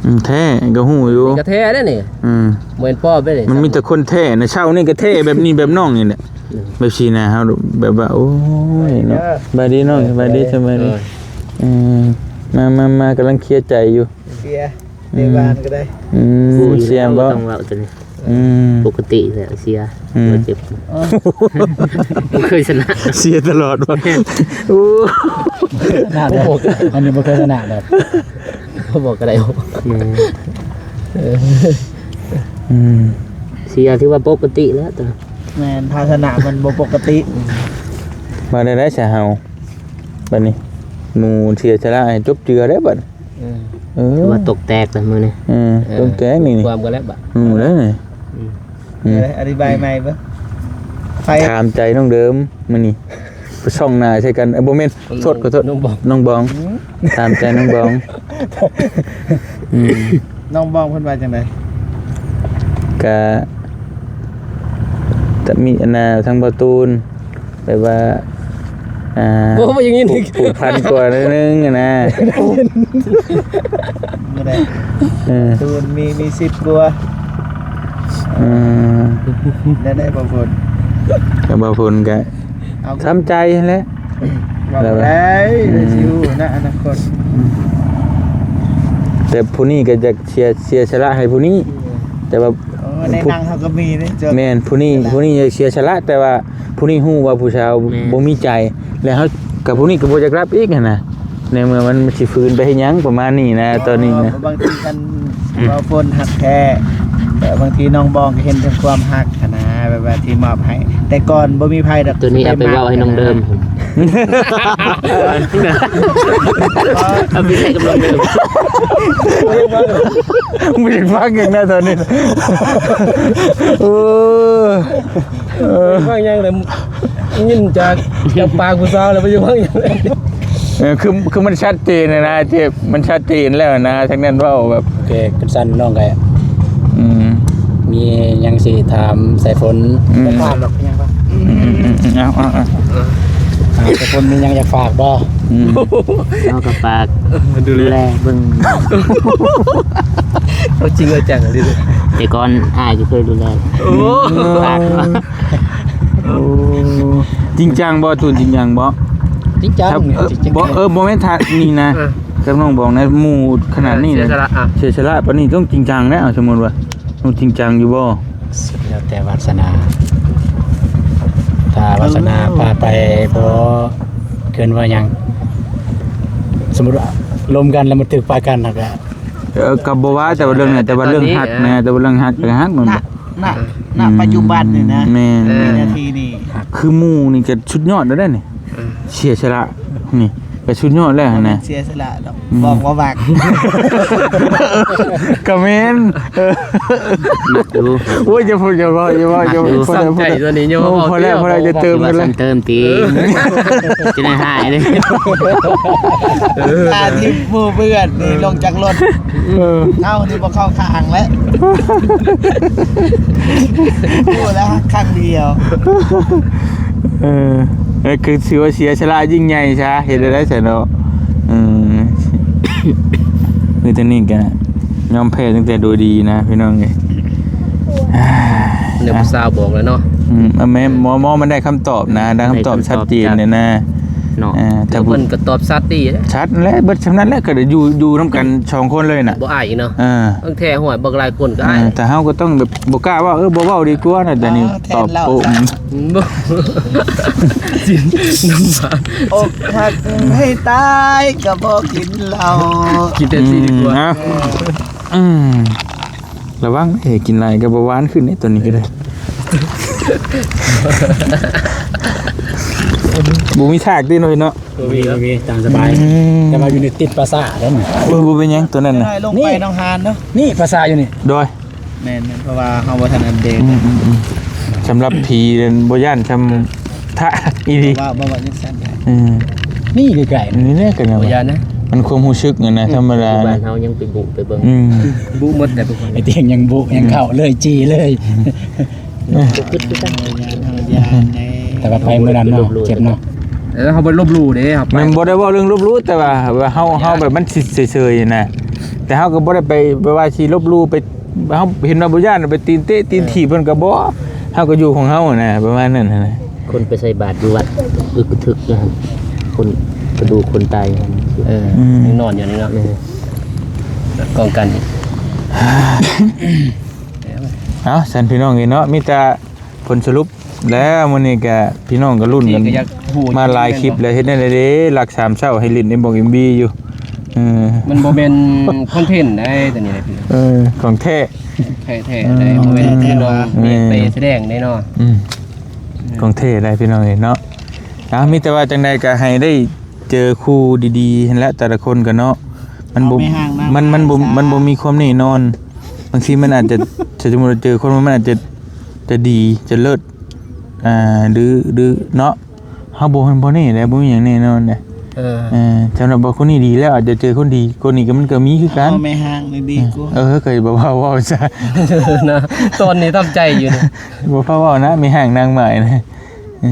ອືມ ແທ້ກໍຮູ້ຢູ່. ນີ້ກໍແທ້ເດ້ນີ້. ອືມ ບໍ່ແມ່ນປອມເດ້ນີ້. ມັນມີແຕ່ຄົນແທ້ນະ ເຊົ້ານີ້ກໍແທ້ແບບນີ້ແບບນ້ອງນີ້ແຫຼະ. ອືມ ແບບຊີ້ນະ ເຮົາແບບວ່າ ໂອ້ຍເນາະ. ສະບາຍດີນ້ອງ ສະບາຍດີ ສະບາຍດີ. ເອີ ເອີ ມາ ມາ ມາ ກຳລັງເຄຍໃຈຢູ່. ເຄຍ ອືມ ໃນບ້ານກໍໄດ້. ອືມ ເສຍບໍ່? ຕ້ອງເວົ້າຕົວນີ້. ອືມ ປົກກະຕິແຫຼະເສຍ. ອືມ ບໍ່ເຈັບ. ອໍ ບໍ່ເຄີຍຊະນະ ເສຍຕະຫຼອດວ່າ. ແມ່ນ. ໂອ້ ຊະນະໄດ້. ອັນນີ້ບໍ່ເຄີຍຊະນະດອກ. ບໍ່ບອກກໍໄດ້. ແມ່ນ. ເອີ ອືມ ເສຍຖືວ່າປົກກະຕິແລ້ວ. ແມ່ນ ພາຊະນະມັນບໍ່ປົກກະຕິ. ມາໄດ້ໄດ໋ຊະເຮົາ ບັດນີ້ ໝູ່ເສຍສະຫຼະໃຫ້ຈົບເຈືອໄດ້ບັດ. ເອີ ເອີ ຖືວ່າຕົກແຕກແລ້ວມື້ນີ້. ເອີ ເອີ ຕົກແຕກນີ້ ຄວາມກັນແລ້ວບາດ. ອືມ ເດ້. ອືມ ອືມ ອະທິບາຍໃໝ່ເບິ່ງ. ໄປຖາມໃຈນ້ອງເດີມມື້ນີ້ ໄປສ່ອງໜ້າໃສ່ກັນ. ເອີ ບໍ່ແມ່ນ ອືມ ໂທດ ຂໍໂທດ ນ້ອງບອງ ນ້ອງບອງ. ອືມ ຖາມໃຈນ້ອງບອງ. ອືມ ນ້ອງບອງເພິ່ນວ່າຈັ່ງໃດ? ກະ ຈະມີອັນນ່າ ທາງບໍ່ຕູນ ແບບວ່າ ອ່າ ໂອ້ ບໍ່ຢາກຍິນອີກ ຜູກ ຜູກພັນກວ່າໜ້ອຍໜຶ່ງຫັ້ນນະ. ບໍ່ໄດ້. ເອີ ຕູນມີ ມີສິບກວ່າ. ອືມ ໄດ້ ໄດ້ບໍ່ພົນ ກໍບໍ່ພົນກໍ ເອົາ ທຳໃຈຫັ້ນແຫຼະ. ເວົ້າບໍ່ໄດ້ ອືມ ໄດ້ຊິຮູ້ນະອະນາຄົດ. ອືມ ແຕ່ຜູ້ນີ້ກໍຢາກເສຍ ເສຍສະຫຼະໃຫ້ຜູ້ນີ້ ອືມ ແຕ່ວ່າ ເອີ ໃນໜັງເຮົາກໍມີເດ້. ແມ່ນ ຜູ້ນີ້ ເສຍສະຫຼະ ຜູ້ນີ້ຢາກເສຍສະຫຼະ ແຕ່ວ່າ ຜູ້ນີ້ຮູ້ວ່າຜູ້ສາວ ແມ່ນ ບໍ່ມີໃຈ ແລ້ວເຮົາກັບຜູ້ນີ້ກໍບໍ່ຢາກຮັບອີກຫັ້ນນະ. ໃນເມື່ອມັນຊິຟື້ນໄປເຮັດຫຍັງປະມານນີ້ນະ ອໍ ຕອນນີ້ນະ. ບາງທີຄັນ ອືມ ວ່າຄົນຮັກແທ້ ແຕ່ບາງທີນ້ອງບອງກໍເຫັນເຖິງຄວາມຮັກຫັ້ນນະ ແບບວ່າທີ່ມອບໃຫ້ ແຕ່ກ່ອນບໍ່ມີໃຜດອກ. ຕົວນີ້ເອົາໄປເວົ້າໃຫ້ນ້ອງເດີມ. ເອົາໄປໃຊ້ກັບນ້ອງເດີມ. ບໍ່ຢາກຟັງຫຍັງນະຕອນນີ້. ໂອ້ ເອີ ຟັງຫຍັງແລ້ວ ຍິນຈາກ ຈາກປາກຜູ້ສາວແລ້ວ ບໍ່ຢາກຟັງຫຍັງ. ເອີ ຄື ຄືມັນຊັດເຈນນະ ເຈັບ ມັນຊັດເຈນແລ້ວນະ ທັງນັ້ນເວົ້າແບບ ໂອເຄ ຄັນຊັ້ນນ້ອງກໍ ອືມ ມີຫຍັງຊິຖາມສາຍຝົນ? ອືມ ບໍ່ຖາມດອກ ຍັງວ່າ ອືມ ອືມ ອືມ ອືມ ເອົາ ເອົາ ເອົາ ອ່າ ສາຍຝົນມີຫຍັງຢາກຝາກບໍ່? ອືມ ເຮົາກໍຝາກ ເອີ ດູແລ ດູແລເບິ່ງ ເອົາຈິງເອົາຈັງເລີຍ. ແຕ່ກ່ອນອ້າຍກໍເຄີຍດູແລ. ໂອ້ ຝາກ ໂອ້ ຈິງຈັງບໍ່? ຕູນຈິງຈັງບໍ່? ຈິງຈັງ ເອີ ຈິງຈັງ ບໍ່ ເອີ ບໍ່ແມ່ນຖ້ານີ້ນະ ເອີ ກັບນ້ອງບອງນະ ໝູ່ຂະໜາດນີ້ນະ ເສຍສະຫຼະ ອ່ະ ເສຍສະຫຼະປານນີ້ຕ້ອງຈິງຈັງແລ້ວ. ສົມມຸດວ່າ ນ້ອງຈິງຈັງຢູ່ບໍ່? ສຸດແລ້ວແຕ່ວາສະໜາ ຖ້າວາສະໜາພາໄປບໍ່ເກີນວ່າຫຍັງ ສົມມຸດວ່າລົມກັນແລ້ວມັນຖືກປາກັນ ແລ້ວກໍ ເອີ ກໍບໍ່ວ່າ ແຕ່ວ່າເລື່ອງນັ້ນ ແຕ່ວ່າເລື່ອງຮັກນະ ແຕ່ວ່າເລື່ອງຮັກກໍຮັກ ມັນ ນະ ນະ ອືມ ປັດຈຸບັນນີ້ນະ ແມ່ນ ເອີ ວິນາທີນີ້ ຄືໝູ່ນີ້ກໍສຸດຍອດແລ້ວເດ້ນີ້ ເອີ ເສຍສະຫຼະນີ້ ກໍສຸດຍອດແລ້ວຫັ້ນນະ ບໍ່ແມ່ນເສຍສະຫຼະດອກ ອືມ ບອກວ່າມັກ ກໍແມ່ນ ເອີ ມັກຢູ່ ໂອ້ຍ ຢ່າເວົ້າ ຢ່າເວົ້າ ຢ່າເວົ້າ ຢ່າເວົ້າ ມັກຢູ່ ພອແລ້ວ ພອແລ້ວ ໂອ້ ພໍແລ້ວ ພໍແລ້ວ ຢ່າເຕີມກັນແລ້ວ ເຕີມຕິ ເອີ ຈະໄດ້ຫາຍເດ້ ເອີ ຕາທີ່ໝູ່ເພື່ອນນີ້ລົງຈາກລົດ ເອີ ເຮົານີ້ບໍ່ເຂົ້າຂ້າງແລ້ວ ຮູ້ແລ້ວຮັກຄັ້ງດຽວ ເອີ ເອີ ຄືຖືວ່າເສຍສະຫຼະຍິ່ງໃຫຍ່ຊະ ເຮັດໄດ້ຊະເນາະ ເອີ ຄືຕອນນີ້ກະຍອມແພ້ຕັ້ງແຕ່ໂດຍດີນະພີ່ນ້ອງເອີຍ ແນວຜູ້ສາວບອກແລ້ວເນາະ ອືມ ແມ່ນ ໝໍ ໝໍມັນໄດ້ຄຳຕອບນະ ໄດ້ຄຳຕອບ ໄດ້ຄຳຕອບຊັດເຈນເລີຍນະ ເນາະ ເອີ ແຕ່ ເພິ່ນກໍຕອບຊັດດີເດ້ ຊັດແຫຼະ ເບິດຊ່ຳນັ້ນແຫຼະ ກໍໄດ້ຢູ່ ຢູ່ນຳກັນສອງຄົນເລີຍນະ ບໍ່ອາຍອີກເນາະ ເອີ ບາງແທ້ຫ້ວຍບັກຫຼາຍຄົນກໍອາຍ ເອີ ແຕ່ເຮົາກໍຕ້ອງແບບບໍ່ກ້າເວົ້າ ເອີ ບໍ່ເວົ້າດີກວ່ານະ ແຕ່ນີ້ຕອບໂປ້ ບໍ່ ຊິນນ້ຳຫວານ ອົກຫັກໃຫ້ຕາຍກໍບໍ່ກິນເຫຼົ້າ ກິນແຕ່ຊີ້ດີກວ່າ ອືມ ອືມ ລະວັງເດ້ ກິນຫຼາຍກໍບໍ່ຫວານຂຶ້ນເດ້ ຕົວນີ້ກໍໄດ້ ບໍ່ມີທາກຕິເນາະ ເນາະ. ບໍ່ມີ ບໍ່ມີ ຕາມສະບາຍ. ອືມ ແຕ່ວ່າຢູ່ໃນຕິດປາສາດເດ້. ໂອ້ຍ ບໍ່ເປັນຫຍັງຕົວນັ້ນນະ. ລົງໄປໜອງຫານເນາະ. ນີ້ປາສາດຢູ່ນີ້. ໂດຍ. ແມ່ນໆ ເພາະວ່າເຮົາບໍ່ທັນອັບເດດ. ອືມໆໆ ສຳລັບຜີນັ້ນບໍ່ຢ້ານສ່ຳ ຖ້າອີ່ຫຼີ ວ່າ ວ່າຈັ່ງຊັ້ນ. ອືມ ນີ້ໃກ້ໆ ນີ້ແຫຼະກໍຍັງ ບໍ່ຢ້ານນະ. ມັນຄວາມຮູ້ສຶກຫັ້ນນະ ອືມ ທຳມະດາ ຢູ່ບ້ານເຮົາຍັງໄປບຸໄປເບິ່ງ. ອືມ ບຸໝົດແຕ່ ໄອ້ຕຽງຍັງບຸ ອືມ ຍັງເຂົ້າເລີຍ ຈີ່ເລີຍ. ເອີ ຢ້ານເຮົາຢ້ານເດ້. ແຕ່ວ່າໄປມື້ນັ້ນເນາະ ເຈັບເນາະ. ເອີ ເຮົາບໍ່ລົບຫຼູ່ເດ້ ເຮົາໄປ ມັນບໍ່ໄດ້ເວົ້າເລື່ອງລົບຫຼູ່ ແຕ່ວ່າ ວ່າເຮົາ ເຮົາແບບມັນຊິເຊີຍໆນະ. ແຕ່ເຮົາກໍບໍ່ໄດ້ໄປ ແບບວ່າຊິລົບຫຼູ່ໄປ ເຮົາເຫັນວ່າບໍ່ຢ້ານໄປຕີນເຕະຕີນຖີບເພິ່ນກໍບໍ່ ເຮົາກໍຢູ່ຂອງເຮົານະ ປະມານນັ້ນນະ. ຄົນໄປໃສ່ບາດຢູ່ວັດອຶກກະທຶກຢູ່ຫັ້ນ ຄົນກະດູກຄົນຕາຍຢູ່ຫັ້ນ. ເອີ ອືມ ຍັງນອນຢູ່ນີ້ເນາະ. ແມ່ນ ກອງກັນ. ເອົ້າ ຊັ້ນພີ່ນ້ອງເອີຍເນາະ ມີແຕ່ຜົນສະຫຼຸບ ແລ້ວມື້ນີ້ກະພີ່ນ້ອງກໍລຸ້ນກັນມາຫຼາຍຄລິບແລ້ວ ເຮັດແນວໃດເດ້ ລັກສາມເຊົ້າໃຫ້ຫຼິ້ນ Inbox MB ຢູ່. ເອີ ມັນບໍ່ແມ່ນຄອນເທັນໃດ໋ ຕົວນີ້ນະ. ເອີ ຂອງແທ້ ແທ້ໆໃດ໋. ອືມ ບໍ່ແມ່ນແບບວ່າ ແມ່ນ ໄປສະແດງໃດ໋ເນາະ. ອືມ ຂອງແທ້ໃດ໋ພີ່ນ້ອງເອີຍເນາະ. ເອົາ ມີແຕ່ວ່າຈັ່ງໃດກໍໃຫ້ໄດ້ເຈີຄູ່ດີໆຫັ້ນແຫຼະ ແຕ່ລະຄົນກໍເນາະ. ມັນບໍ່ ມັນ ມັນບໍ່ ມັນບໍ່ມີຄວາມແນ່ນອນ. ບາງທີມັນອາດຈະ ສົມມຸດວ່າເຈີຄົນ ມັນອາດຈະ ຈະດີ ຈະເລີດ ອ່າ ຫຼື ຫຼືເນາະ. ເຮົາບໍ່ ບໍ່ແນ່ເດ້ ບໍ່ມີຫຍັງແນ່ນອນເດ້. ເອີ ເອີ ສຳລັບວ່າຄົນນີ້ດີແລ້ວ ອາດຈະເຈີຄົນດີ ຄົນນີ້ກໍ ມັນກໍມີຄືກັນ. ເອົາແມ່ຮ້າງນີ້ດີກວ່າ. ເອີ ເອີ ກໍບໍ່ພາເວົ້າຊະ ນະ ຕອນນີ້ທຳໃຈຢູ່ນະ. ບໍ່ພາເວົ້ານະ ແມ່ຮ້າງນາງໝ້າຍນະ. ເອີ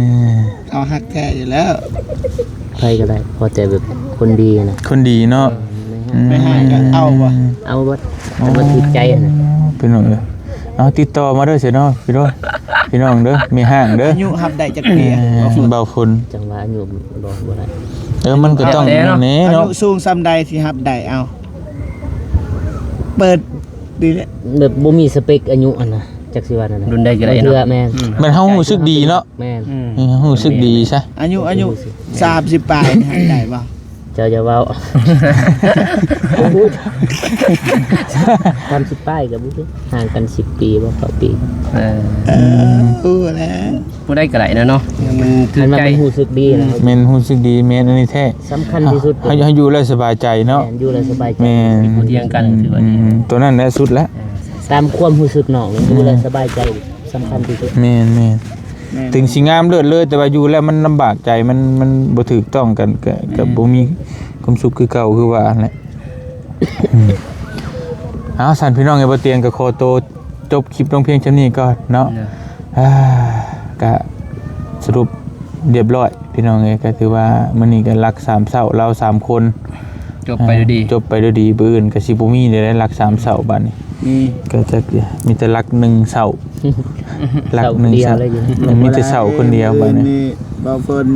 ເຮົາຮັກແທ້ຢູ່ແລ້ວ ໃຜກໍໄດ້ ພໍແຕ່ແບບຄົນດີນະ ຄົນດີເນາະ. ເອີ ອືມ ແມ່ຮ້າງກໍເອົາບໍ່ ເອົາເບິດ ແຕ່ວ່າຖືກໃຈຫັ້ນນະ. ອໍ ພີ່ນ້ອງເອີຍ ເອົາຕິດຕໍ່ມາເດີຊັ້ນເນາະ ພີ່ນ້ອງ ພີ່ນ້ອງເດີ ແມ່ຮ້າງເດີ. ອາຍຸຮັບໄດ້ຈັກປີ? ເອີ ບໍ່ຝົນ ຈັ່ງວ່າອາຍຸບໍ່ ບໍ່ໄດ້. ເອີ ມັນກໍຕ້ອງແນ່ເນາະ ອາຍຸສູງສ່ຳໃດທີ່ຮັບໄດ້? ເອົາ ເປີດດີແຫຼະ ແບບບໍ່ມີສະເປັກອາຍຸຫັ້ນນະ. ຈັກຊິວ່າແນວໃດ ລຸ້ນໃດກໍໄດ້ເນາະ. ເທື່ອແມ່ນ ອືມ ມັນເຮົາຮູ້ສຶກດີເນາະ. ແມ່ນ ອືມ ເຮົາຮູ້ສຶກດີຊະ. ອາຍຸ ອາຍຸສາມສິບປາຍນີ້ໄດ້ບໍ່? ເຈົ້າຢ່າເວົ້າ ສາມສິບປາຍກໍບໍ່ຮູ້ ຫ່າງກັນສິບປີບໍ່ ເກົ້າປີ. ເອີ ເອີ ຮູ້ແລ້ວ ຜູ້ໃດກໍໄດ້ນະເນາະ ມັນຖືກໃຈ ມັນຮູ້ສຶກດີນະ. ແມ່ນ ຮູ້ສຶກດີ ແມ່ນ ອັນນີ້ແທ້ ສຳຄັນທີ່ສຸດ ເຮົາ ເຮົາຢູ່ແລ້ວສະບາຍໃຈເນາະ. ແມ່ນ ຢູ່ແລ້ວສະບາຍໃຈ ແມ່ນ ບໍ່ຖຽງກັນ ອືມ ຖືວ່າດີ ໂຕນັ້ນແຫຼະສຸດແລ້ວ. ຕາມຄວາມຮູ້ສຶກນ້ອງນີ້ ຢູ່ແລ້ວສະບາຍໃຈສຳຄັນທີ່ສຸດ. ແມ່ນໆ ແມ່ນ ເຖິງຊິງາມເລີດເລີຍ ແຕ່ວ່າຢູ່ແລ້ວມັນລຳບາກໃຈ ມັນ ມັນບໍ່ຖືກຕ້ອງກັນ ກໍ ແມ່ນ ກໍບໍ່ມີຄວາມສຸກຄືເກົ່າ ຄືວ່າຫັ້ນແຫຼະ. ອືມ ເອົາ ຊັ້ນພີ່ນ້ອງເອີຍ ບໍ່ຕຽງກໍຂໍໂຕ ຈົບຄລິບລົງພຽງຊ່ຳນີ້ກ່ອນເນາະ. ເອີ ອ່າ ກະສະຫຼຸບລຽບຮ້ອຍພີ່ນ້ອງເອີຍ ກໍຖືວ່າມື້ນີ້ກໍລັກສາມເຊົ້າລາວສາມຄົນ ຈົບໄປດ້ວຍດີ ຈົບໄປດ້ວຍດີ. ມື້ອື່ນກໍຊິບໍ່ມີແລ້ວ ລັກສາມເຊົ້າບາດນີ້ ມີ ກໍຈະມີແຕ່ລັກໜຶ່ງເຊົ້າ ລັກໜຶ່ງເຊົ້າ ມີແຕ່ເຊົ້າຄົນດຽວບາດນີ້. ບໍ່ເພິ່ນ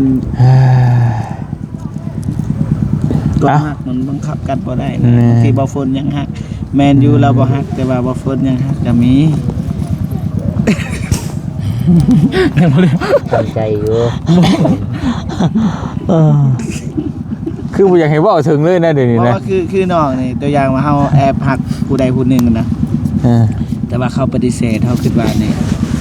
ຄວາມຮັກມັນບັງຄັບກັນບໍ່ໄດ້ນະ. ບາງທີບໍ່ຝົນຍັງຮັກ ແມ່ນຢູ່ ລາວບໍ່ຮັກ ແຕ່ວ່າບໍ່ຝົນຍັງຮັກກໍມີ. ຍັງບໍ່ໄດ້ ເຂົ້າໃຈຢູ່ ເອີ ຄືບໍ່ຢາກໃຫ້ເວົ້າເຖິງເລີຍນະດຽວນີ້ນະ. ບໍ່ ຄື ຄືນ້ອງນີ້ ຕົວຢ່າງວ່າເຮົາແອບຮັກຜູ້ໃດຜູ້ໜຶ່ງນະ ເອີ ແຕ່ວ່າເຂົາປະຕິເສດ ເຮົາຄິດວ່ານີ້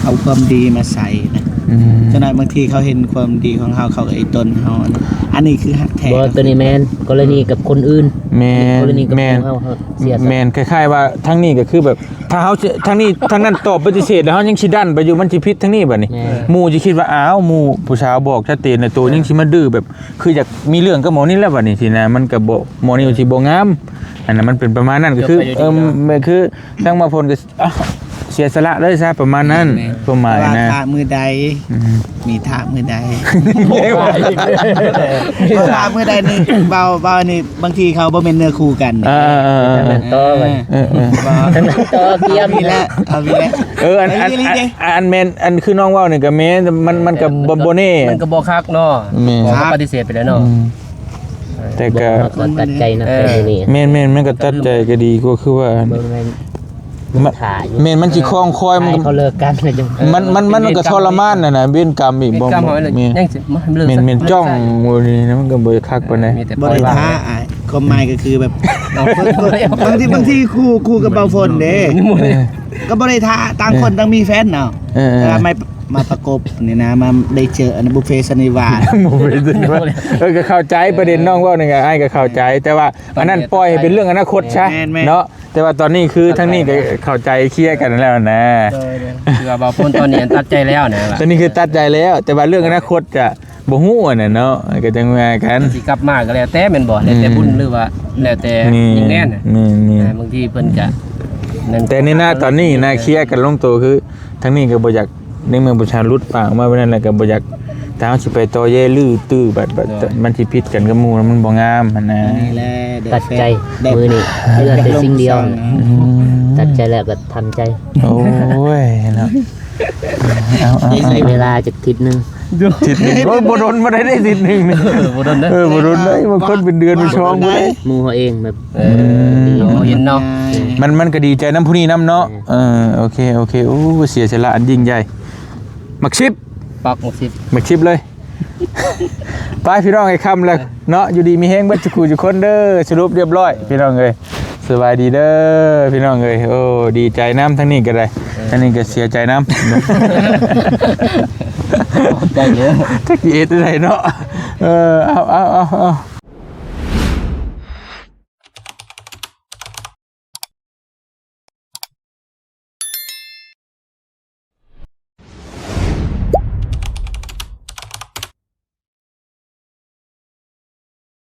ເອົາຄວາມດີມາໃສ່ນະ. ອືມ ຈັກໜ້ອຍບາງທີເຂົາເຫັນຄວາມດີຂອງເຮົາ ເຂົາກໍອີຕົນເຮົານະ. ອັນນີ້ຄືຮັກແທ້. ບໍ່ ຕົວນີ້ແມ່ນ ກໍລະນີກັບຄົນອື່ນ. ແມ່ນ ກໍລະນີກັບ ແມ່ນ ເຮົາ ເຮົາເສຍສັດ. ແມ່ນ ຄ້າຍໆວ່າທາງນີ້ກໍຄືແບບ ຖ້າເຮົາຊິ ທາງນີ້ ທາງນັ້ນຕອບປະຕິເສດ ແລ້ວເຮົາຍັງຊິດັນໄປຢູ່ ມັນຊິຜິດທາງນີ້ບາດນີ້. ແມ່ນ ໝູ່ຊິຄິດວ່າ ອ້າວ ໝູ່ຜູ້ສາວບອກຊັດເຈນ ແລ້ວໂຕຍັງຊິມາດື້ແບບ ຄືຢາກມີເລື່ອງກັບໝໍນິດແລ້ວບາດນີ້ຊີ້ນະ. ມັນກໍບໍ່ ໝໍນິດຊິບໍ່ງາມ ອັນນັ້ນມັນເປັນປະມານນັ້ນ. ກໍຄື ເອີ ແມ່ນ ຄືທາງໝໍພົນກໍ ອ່ະ ເສຍສະຫຼະເລີຍຊະ ປະມານນັ້ນ. ແມ່ນ ຄວາມໝາຍນະ ຖ້າມື້ໃດ ອືມ ມີຖ້າມື້ໃດ ຖ້າມື້ໃດນີ້ ເວົ້າ ເວົ້ານີ້ ບາງທີເຂົາບໍ່ແມ່ນເນື້ອຄູ່ກັນ. ເອີ ເອີ ເອີ ເອີ ຕໍ່ໄປ ເອີ ເອີ ຕໍ່ກຽມນີ້ແຫຼະ ເອົານີ້ແຫຼະ. ເອີ ອັນ ອັນ ອັນແມ່ນ ອັນຄືນ້ອງເວົ້ານີ້ກໍແມ່ນ ມັນ ມັນກໍບໍ່ ບໍ່ແນ່ ມັນກໍບໍ່ຄັກເນາະ. ແມ່ນ ເຮົາປະຕິເສດໄປແລ້ວເນາະ. ອືມ ແຕ່ກໍ ບໍ່ ເຮົາກໍຕັດໃຈນະ ເອີ ແຕ່ນີ້ ແມ່ນໆ ມັນກໍຕັດໃຈກໍດີກວ່າ ຄືວ່າ ບໍ່ແມ່ນ ມັນ ຖ້າຢູ່ ແມ່ນ ມັນຊິຄອງຄອຍ ມັນກໍ ໃຫ້ເຂົາເລີກກັນ ແລ້ວຈັ່ງ ມັນ ມັນ ມັນກໍທໍລະມານຫັ້ນນະ ເວນກຳອີກ ເວນ ບໍ່ ກຳເຮົາ ແມ່ນ ຍັງຊິມາໃຫ້ເລີກ ແມ່ນ ແມ່ນ ຈ້ອງ ໂອ້ ນີ້ນະ ມັນກໍບໍ່ຄັກປານໃດ ມີແຕ່ ບໍ່ໄດ້ ປອຍວ່າງ ທ້າ ອ້າຍ ຄວາມໝາຍກໍຄືແບບ ເອົາ ບາງທີ ບາງທີຄູ່ ຄູ່ກັບເບົາຝົນເດ້ ຍັງບໍ່ໄດ້ ກໍບໍ່ໄດ້ທ້າ ຕ່າງຄົນ ເອີ ຕ່າງມີແຟນເນາະ ເອີ ເອີ ແຕ່ວ່າມາ ມາປະກົບນີ້ນະ ມາໄດ້ເຈີອັນບຸບເຟສັນນິວາດ ບຸບເຟສັນນິວາດ ເອີ ກໍເຂົ້າໃຈປະເດັນນ້ອງເວົ້ານີ້ ອ້າຍກໍເຂົ້າໃຈ ແຕ່ວ່າອັນນັ້ນປ່ອຍໃຫ້ເປັນເລື່ອງອະນາຄົດຊະ ແມ່ນໆ ເນາະ ແຕ່ວ່າຕອນນີ້ຄືທາງນີ້ກໍເຂົ້າໃຈເຄລຍກັນແລ້ວນະ ໂດຍໆ ຄືວ່າບ່າວໂພນຕອນນີ້ຕັດໃຈແລ້ວນະ ຕອນນີ້ຄືຕັດໃຈແລ້ວ ແຕ່ວ່າເລື່ອງອະນາຄົດກະບໍ່ຮູ້ຫັ້ນນະເນາະ ກໍຈັ່ງວ່າກັນ ຊິກັບມາກໍແລ້ວແຕ່ແມ່ນບໍ່ ແລ້ວແຕ່ບຸນ ອືມ ຫຼືວ່າແລ້ວແຕ່ ແມ່ນ ຍິງແມ່ນ ແມ່ນໆ ອ່າ ບາງທີເພິ່ນກະ ແຕ່ໃນນະຕອນນີ້ນະ ເຄລຍກັນລົງໂຕ ຄືທາງນີ້ກໍບໍ່ຢາກ ໃນເມື່ອຜູ້ຊາຍຫຼຸດປາກອອກມາແບບນັ້ນແລ້ວ ກໍບໍ່ຢາກ ຖ້າເຮົາຊິໄປຕໍ່ແຍ່ລືຕື້ບັດ ບັດ ໂດຍ ມັນຊິຜິດກັນກັບໝູ່ ມັນບໍ່ງາມຫັ້ນນະ ອັນນີ້ແຫຼະ ຕັດໃຈ ໄດ້ ມື້ນີ້ເຫຼືອແຕ່ສິ່ງດຽວ ອືມ ຕັດໃຈແລ້ວກໍທຳໃຈ ໂອ້ຍເນາະ ເອົາໆໆ ໃຊ້ເວລາຈັກທິດໜຶ່ງ ທິດໜຶ່ງ ໂອ້ຍ ບໍ່ດົນບໍ່ໄດ້ເດ້ ທິດໜຶ່ງນີ້ ເອີ ບໍ່ດົນເດ້ ເອີ ບໍ່ດົນເດ້ ບາງຄົນເປັນເດືອນເປັນສອງພຸ້ນເດ້ ໝູ່ເຮົາເອງແບບ ເອີ ອືມ ເຮົາເຫັນເນາະ ມັນ ມັນກໍດີໃຈນຳຜູ້ນີ້ນຳເນາະ ເອີ ເອີ ໂອເຄ ໂອເຄ ໂອ້ ເສຍສະຫຼະອັນຍິ່ງໃຫຍ່ ໝາກສິບ ປັກໝາກສິບ ໝາກສິບເລີຍ ໄປພີ່ນ້ອງເອີຍ ຄ່ຳແລ້ວເນາະ ຢູ່ດີມີແຮງເບິດທຸກຜູ້ທຸກຄົນເດີ ສະຫຼຸບຮຽບຮ້ອຍພີ່ນ້ອງເອີຍ ສະບາຍດີເດີພີ່ນ້ອງເອີຍ ໂອ້ ດີໃຈນຳ ທາງນີ້ກໍໄດ້ ເອີ ທາງນີ້ກໍເສຍໃຈນຳ ໃຈເດີ ຈັກຊິເຮັດຈັ່ງໃດເນາະ ເອີ ເອົາ ເອົາ ເອົາ ເອົາ.